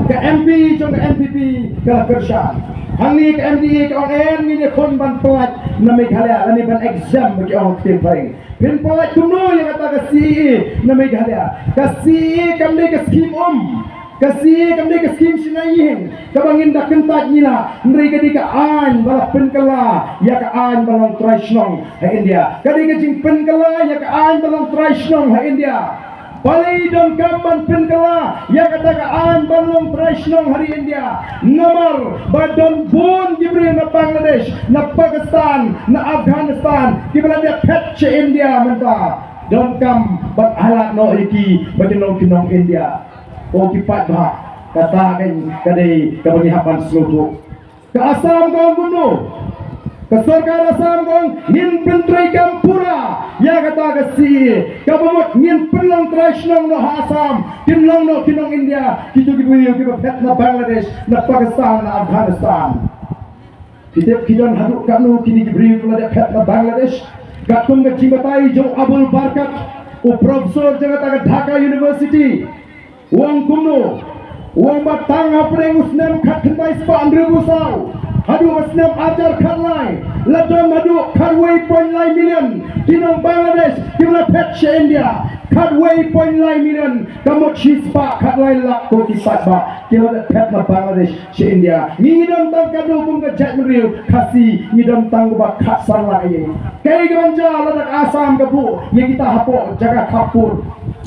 ka M P jong ka N P P ka la kyrshan? Hangne ka M D A ka ong, em, ngin ïakhun ban pyllait na Meghalaya lane ban exempt ba ki ong ha ka ktien phareng. Phin pyllait kumno ïa kata ka C A A na Meghalaya? Ka C A A kam dei ka skim um, ka C A A kam dei ka skim shna ïing kaba ngin da kyntait ngi lah, hynrei ka dei ka aiñ ba la pynkylla ïa ka aiñ ban long trai shnong ha India. Ka dei ka jingpynkylla ïa ka aiñ ban long trai shnong ha India. Balei donkam ban pynkylla ïa kata ka aiñ ban long trai shnong ha ri India? Namar ba don bun ki briew na Bangladesh, na Pakistan, na Afghanistan kiba la dep phet sha India mynta. Donkam ban ailad noh ïa ki ba kin long ki nong India. Ko ki paidbah, kata ka dei kaba ngi hap ban sngewthuh. Ka Assam ka ong kumno? Ka sorkar Assam ka ong ngin pyntreikam pura ïa kata ka C A A. Kaba mut ngin pynlong trai shnong noh ha Assam, kin long noh ki nong India kito ki briew kiba phet na Bangladesh, na Pakistan, na Afghanistan. Ki tip ki don haduh katno kine ki briew kiba la dep phet na Bangladesh? Katkum ka jingbatai jong Abul Barkat, u professor jong kata ka Dhaka University, u ong kumno? U ong ba tang hapdeng u snem khatkhyndai spah hynriewphew saw haduh ka snem arhajar khatlai, la don haduh khatwei point lai million ki nong Bangladesh kiba la phet sha India. Khatwei point lai million, ka mut shispah khatlai lak, ko ki paidbah, ki la dep phet na Bangladesh sha India. Ngi ngi don tang katno kum ka jaitbynriew Khasi? Ngi don tang kumba khatsan lak ïa. Kaei kaban jia lada ka Assam ka buh ïa kita hapoh jaka khappud?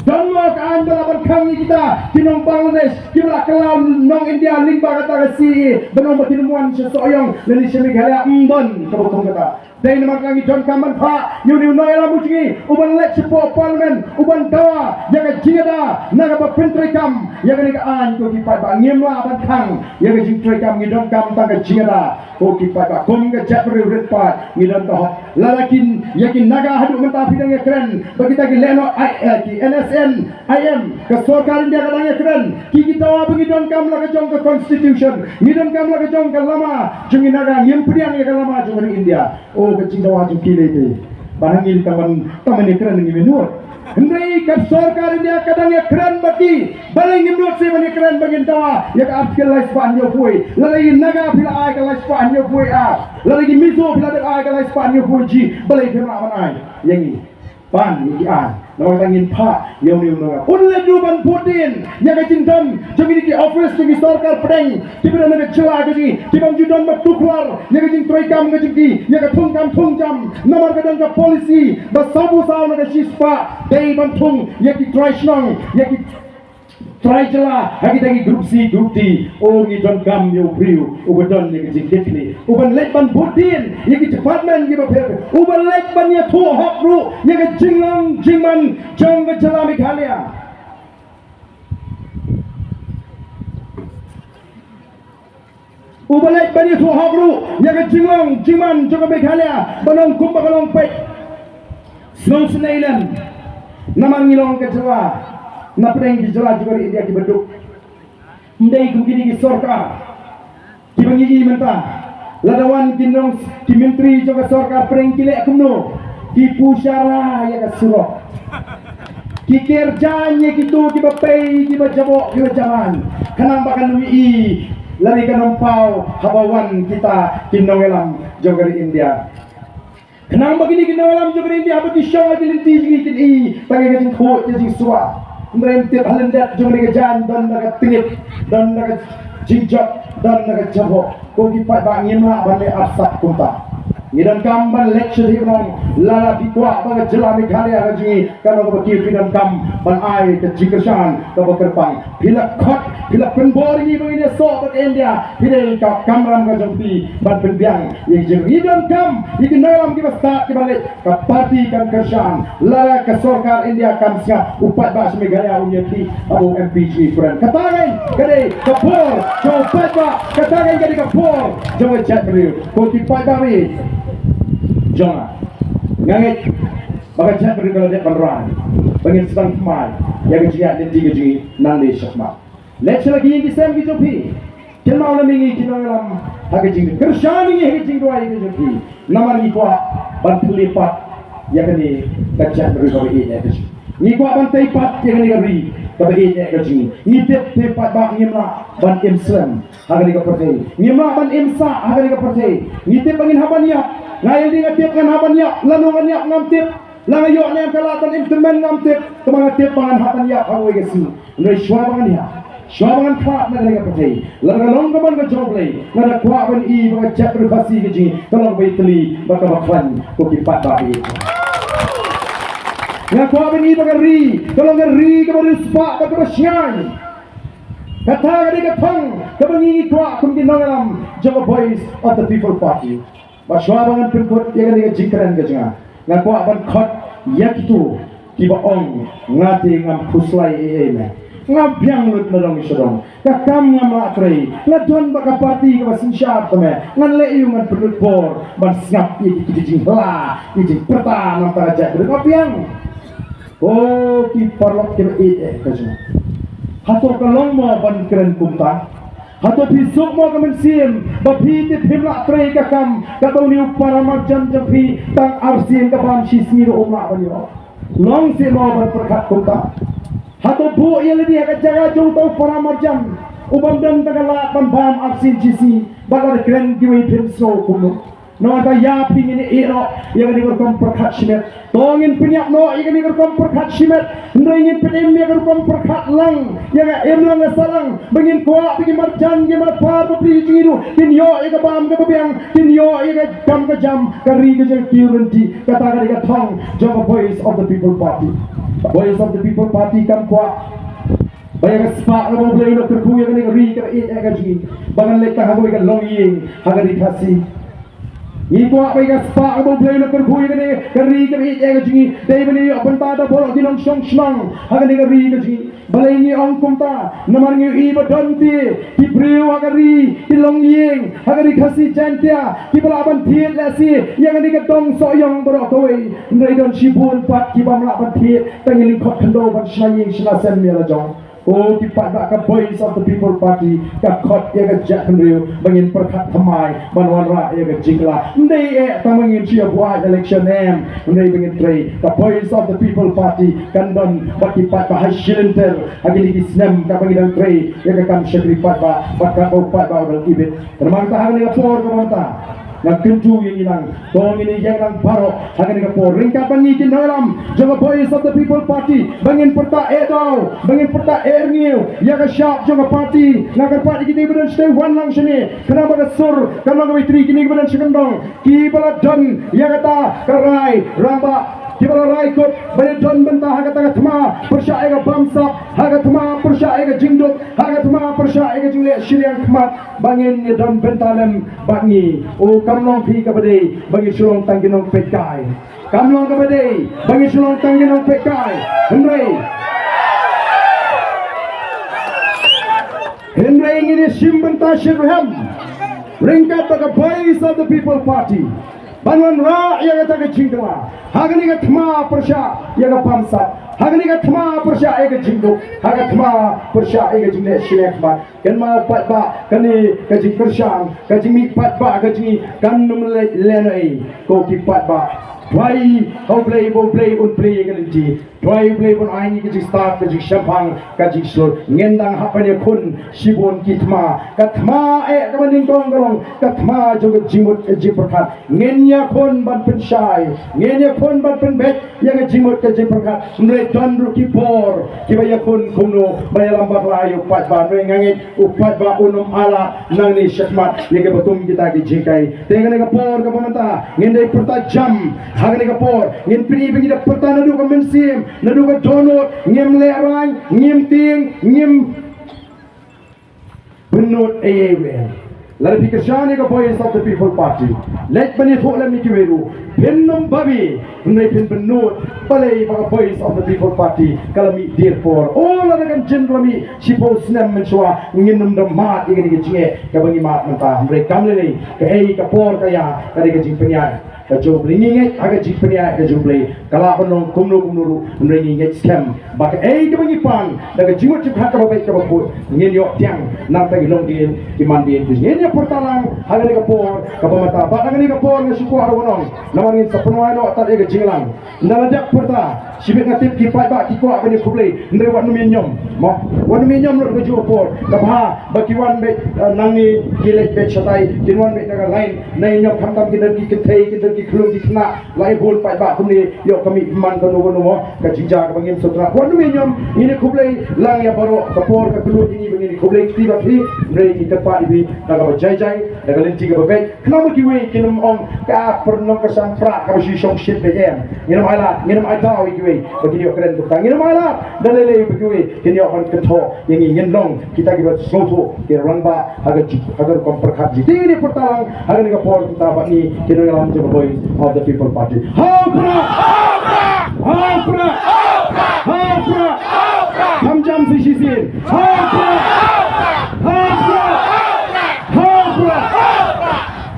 Don mo ka aiñ ba lah ban khang ïa kita ki nong Bangladesh kiba la kylla nong India lyngba kata ka C A A ban ong ba kin ym wan sha Sohiong lane sha Meghalaya? Ym don kaba kum kata. Dei namar kata ngi donkam ban phah ïa une u nongïalam u jong ngi uban leit shapoh Parliament, uban dawa ïa ka jingïada na kaba pyntreikam ïa kane ka aiñ, ko ki paidbah. Ngim lah ban khang ïa ka jingtreikam, ngi donkam tang ka jingïada, ko ki paidbah. Kum ka jaitbynriew rit paid ngi don ka hok. Lada kin, ïa ki Naga haduh mynta phi dang ïakren ba kita ki lehnoh, ai, eh, ki N S N I M, ka sorkar India ka dang ïakren, ki ki dawa ba ngi donkam la ka jong ka constitution, ngi donkam la ka jong ka lama jong ngi Naga, ngim pdiang ïa ka lama jong ka ri India. O, ka jingdawa jong ki lei te. Ba ngi tang ban, tang ban ïakren ngim nud. Hynrei ka sorkar India ka dang ïakren bad ki. Balei ngim nud shuh ban ïakren ba ngin dawa ïa ka Article lai spah hynñiewphew? Lada ki Naga phi la ai ka lai spah hynñiewphew A, lada ki Mizo phi la dep ai ka lai spah hynñiewphew G, balei phim lah ban ai ïa ngi? Ban ïa ki aiñ. Namar kata ngin phah ïa une u nongïalam. Un leit ruh ban bud dien ïa ka jingdon jong kine ki office jong ki sorkar pdeng kiba don ha ka jylla ka jong ngi, kiban ju don ba tuklar ïa ka jingtreikam ka jong ki ïa ka thungkam thungjam. Namar ka don ka policy ba sawphew saw na ka shispah dei ban thung ïa ki trai shnong, ïa ki trai jylla ha kita ki group C, group D. O, ngi donkam ïa u briew uba don ïa ka jingkitkhlieh, uban leit ban bud dien ïa ki department kiba pher, uban leit ban ïathuh hok ruh ïa ka jinglong jingman jong ka jylla Meghalaya. Uba leit ban ïathuh hok ruh ïa ka jinglong jingman jong ka Meghalaya, ban ong kumba ka long peit. Sngewsynei lem, namar ngi long ka jylla na pdeng ki jylla jong ka ri India kiba duk. Ym dei kum kine ki sorkar kiba ngi i mynta. Lada wan ki nong, ki myntri jong ka sorkar pdeng ki leh kumno? Ki pushara ïa ka surok. Ki ker jaiñ ïa kito kiba pei, kiba jaboh, kiba jaman. Khnang ba kan ym i, lane kan ym paw haba wan kita ki nongïalam jong ka ri India. Khnang ba kine ki nongïalam jong ka ri India haba ki shong ha ki lynti jong ngi kin i tang ïa ka jingkhuid, ka jingswat. Ym dei, ym tip ha lyndet jong kane ka jaiñ don da ka tngit, don da ka jingjop, don da ka jaboh. Ko ki paidbah, ngim lah ban leh arsap kumta. Ngi donkam ban leit sha dei nong, lada phi kwah ba ka jylla Meghalaya ka jong ngi kan long kaba kiew, phi donkam ban ai ka jingkyrshan kaba kyrpang. Phi la khot, phi la pynbor ïa ngi ba ngin ïasoh bad India. Phi dei ka kamram ka jong phi ban pynbiang ïa ki jingkyrmen. Ngi donkam ïa ki nongïalam kiba stad kiba leit. Ka party kan kyrshan. Lada ka sorkar India kam sngap, u paidbah sha Meghalaya un ïakhih haba u M P jong ngi kren. Kata kein ka dei ka por jong u paidbah. Kata kein ka dei ka por jong ka jaitbynriew. Ko ki paidbah, ïeit jong nga, nga ngeit ba ka jaitbynriew ka la dep ban rai ba ngin sdang thymmai ïa ka jingïaid lynti ka jong ngi nangne shakhmat. Leit sha la ki ïing ki sem ki jong phi. Kynmaw na me ngi ki nongïalam ha ka jingkyrshan ïa ngi ha ka jingduwai ka jong phi. Namar ngi kwah ban plie pat ïa kane ka jaitbynriew kaba ïeit ïa ka jong ngi. Ngi kwah ban tei pat ïa kane ka ri kaba ïeit ïa ka jong ngi. Ngi tip te paidbah, ngim lah ban im slem ha kane ka pyrthei. Ngim lah ban im sah ha kane ka pyrthei. Ngi tip ba ngin hap ban ïap. Nga ïa lade nga tip ngan hap ban ïap. Lano ngan ïap ngam tip. La nga ïoh ne em ka lad ban im tymmen ngam tip. Tangba nga tip ba ngan hap ban ïap ha kawei ka sngi. Hynrei shuwa ba ngan ïap, shuwa ba ngan khlad na kane ka pyrthei, lada ka long ka mon ka jong U Blei, nga da kwah ban i ba ka jaitbynriew Khasi ka jong ngi ka long ba itylli bad kaba khlaiñ, ko ki paidbah. Nga kwah ban i ba ka ri ka long ka ri kaba riewspah bad kaba shngaiñ. Kata ka dei ka thong kaba ngi ngi kwah kum ki nongïalam jong ka Voice of the People Party. Bad shuwa ba ngan pynkut ïa kane ka jingkren ka jong nga, nga kwah ban khot ïa kito kiba ong, nga te ngam khuslai ei ei me. Nga biang lut na dong sha dong. Ka kam ngam lah trei. Nga don bad ka party kaba synshar te me. Ngan leh aïu, ngan pynlut por ban sngap ïa ki, ki jinghylla, ki jingpyrta na ka bynta ka jaitbynriew. Nga biang. Ko ki paralok kiba ïeit ïa ka jong nga, hato ka long mo ban kren kumta? Hato phi suk mo ka mynsiem ba phi te phim lah trei ka kam, kata une u para marjan jong phi tang arsien ka bam shisngi ruh um lah ban ïoh? Long seh mo ban pyrkhat kumta? Hato buh ïa lade ha ka jaka jong uta u para marjan u bym don tang ka lad ban bam arsien shisngi, bad lada kren kiwei phin sngew kumno? Nangta ïa phi ngin ïeh noh ïa kane ka rukom pyrkhat shimet. To ngin pynïap noh ïa kane ka rukom pyrkhat shimet. Hynrei ngin pynim ïa ka rukom pyrkhat lang ïa ka imlang ka sahlang, ba ngin kwah ba ki marjan, ki marpar bapli jong ngi ruh kin ïoh ïa ka bam kaba biang, kin ïoh ïa ka kam ka jam, ka ri ka jong ka kiew lynti. Kata ka dei ka thong jong ka Voice of the People Party. Voice of the People Party kam kwah ba ïa ka spah kaba U Blei u la kyrkhu ïa kane ka ri kaba ïeit ïa ka jong ngi, ba ngan leit tang ha kawei ka longïing ha ka ri Khasi. Ngi kwah ba ïa ka spah kaba U Blei u la kyrkhu ïa kane ka ri kaba ïeit ïa ka jong ngi, dei ban ïoh bynta da baroh ki nongshong shnong ha kane ka ri ka jong ngi. Balei ngi ong kumta? Namar ngi ïohi ba don te ki briew ha ka ri, ki longïing ha ka ri Khasi Jaiñtia, kiba lah ban thied lehse ïa kane ka dong Sohiong baroh kawei. Hynrei don shibun pat ki bym lah ban thied, tang ïa lyngkhot khyndew ban shna ïing shna sem ïa la jong. Ko ki paidbah, ka Voice of the People Party ka khot ïa ka jaitbynriew ba ngin pyrkhat thymmai ban wanrah ïa ka jingkylla. Ym dei eh tang ba ngin shu ïa buaid election em, ym dei, ba ngin trei. Ka Voice of the People Party kan don bad ki paidbah ha shilynter ha kine ki snem kaba ngi dang trei ïa ka kam shakri paidbah bad kaba u paidbah u dang ibit. Namar kata ha kane ka por kaba mynta nga kyntu ïa ngi lang, to ngin ïeng lang baroh ha kane ka por ryngkat bad ngi ki nongïalam jong ka Voice of the People Party, ba ngin pyrta eh daw, ba ngin pyrta eh rngiew ïa ka shap jong ka party. Nga kyrpad ïa kito kiba don shatei wan lang shane, khnang ba ka sur kan long kaba itri. Kine kiba don sha kyndong, kiba la don ïa kata ka rai rangbah, kiba la rai kut ban ïadon bynta ha kata ka thma pyrshah ïa ka bamsap, ha ka thma pyrshah ïa ka jingduk, ha ka thma pyrshah ïa ka jingleh shiliang khmat, ba ngin ïadon bynta lem bad ngi. O, kam long phi kaba dei ba ngi shu long tang ki nongpeitkai. Kam long kaba dei ba ngi shu long tang ki nongpeitkai. Hynrei, hynrei ngin ïashim bynta shitrhem ryngkat bad ka Voice of the People Party ban wanrah ïa kata ka jingkylla ha kane ka thma pyrshah ïa ka bamsap. Ha kane ka thma pyrshah ïa ka jingduk, ha ka thma pyrshah ïa ka jingleh shiliang khmat. Kynmaw paidbah, kane ka jingkyrshan, ka jingmih paidbah, ka jingmih kan ym leh lehnohei. Ko ki paidbah, duwai ha U Blei ba U Blei un plie ïa ka lynti. Duwai U Blei ban ai ngi ka jingstad, ka jingshemphang, ka jingshlur. Ngin dang hap ban ïakhun shibun ki thma. Ka thma eh kaba nyngkong ka long ka thma jong ka jingmut ka jingpyrkhat. Ngin ïakhun ban pynshai, ngin ïakhun ban pynbeit ïa ka jingmut ka jingpyrkhat. Hynrei don ruh ki por kiba ïakhun kumno ban ïalam bakla ïa u paidbah. Hynrei nga ngeit u paidbah un ym ailad nangne shakhmat ïa kiba kum kita ki jinghikai. Te kane ka por kaba mynta ngin dei pyrta jam. Ha kane ka por ngin pyni ba ngi da pyrta naduh ka mynsiem, naduh ka dohnud, ngim lehraiñ, ngim tieng, ngim bynnud ei ei ruh. Lada phi kyrshan ïa ka Voice of the People Party, leit ban ïathuh lem ïa kiwei ruh, phin ym babe, hynrei phin bynnud. Balei? Ba ka Voice of the People Party ka la mih dier por. O, lada kan jin la mih shiphew snem mynshuwa, ngin ym da mad ïa kane ka jingeh kaba ngi mad mynta. Hynrei kam lei lei, kaei ka por ka ïa, ka dei ka jingpynïaid ka jong U Blei. Ngi ngeit ha ka jingpynïaid ka jong U Blei, ka lah ban long kumno kumno ruh, hynrei ngi ngeit skhem ba kaei kaba ngi pan da ka jingmut jingpyrkhat kaba beit kaba khuid, ngin ïoh tiang na bynta ki longdien ki mandien. Ngin ïa pyrta lang ha kane ka por kaba mynta. Bad ha kane ka por nga shu kwah ruh ban ong, namar ngin sa pynwai noh tad ïa ka jingïalang. Ynda la dep pyrta, shibit nga tip ki paidbah ki kwah ban ïakhublei, hynrei wat nym ïa niam, mo, wat nym ïa niam lut ka juh ka por. Ka bha ba ki wan beit, eh, nangne, ki leit beit shatai, kin wan beit na ka line, na ïa niam khamtam kin don ki kynthei, kin don ki khyllung ki khynnah, la ïa bun paidbah kumne, ïoh ka mih man kano kano, mo, ka jingjia kaba ngim sngewtynnat. Wat nym ïa niam, ngin ïakhublei lang ïa baroh, ka por ka kylluid ïa ngi ba ngin ïakhublei kti bad phi, hynrei ngi kyrpad ïa phi da kaba jai jai, da ka lynti kaba beit. Khnang ba kiwei kin ym ong ka pyrnong ka sang pra kaba shu shong shit beit em. Ngin ym ailad, ngin ym aithaw ïa kiwei ba kin ïoh kren kumta. Ngin ym ailad da lei lei ba kiwei kin ïoh ban kynthoh ïa ngi. Ngin long kita kiba sngewthuh, ki rangbah ha ka ju-, ha ka rukom pyrkhat jong ki. Te ngin ïa pyrta lang ha kane ka por kumta bad ngi ki nongïalam jong ka Voice of the People Party. Ha u Prah! Ha u Prah! Ha u Prah! Kham jam sa shisien. Ha u Prah! Ha u Prah! Ha u Prah!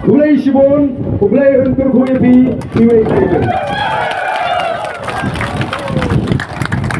Khublei shibun, U Blei un kyrkhu ïa phi, iwei pa iwei.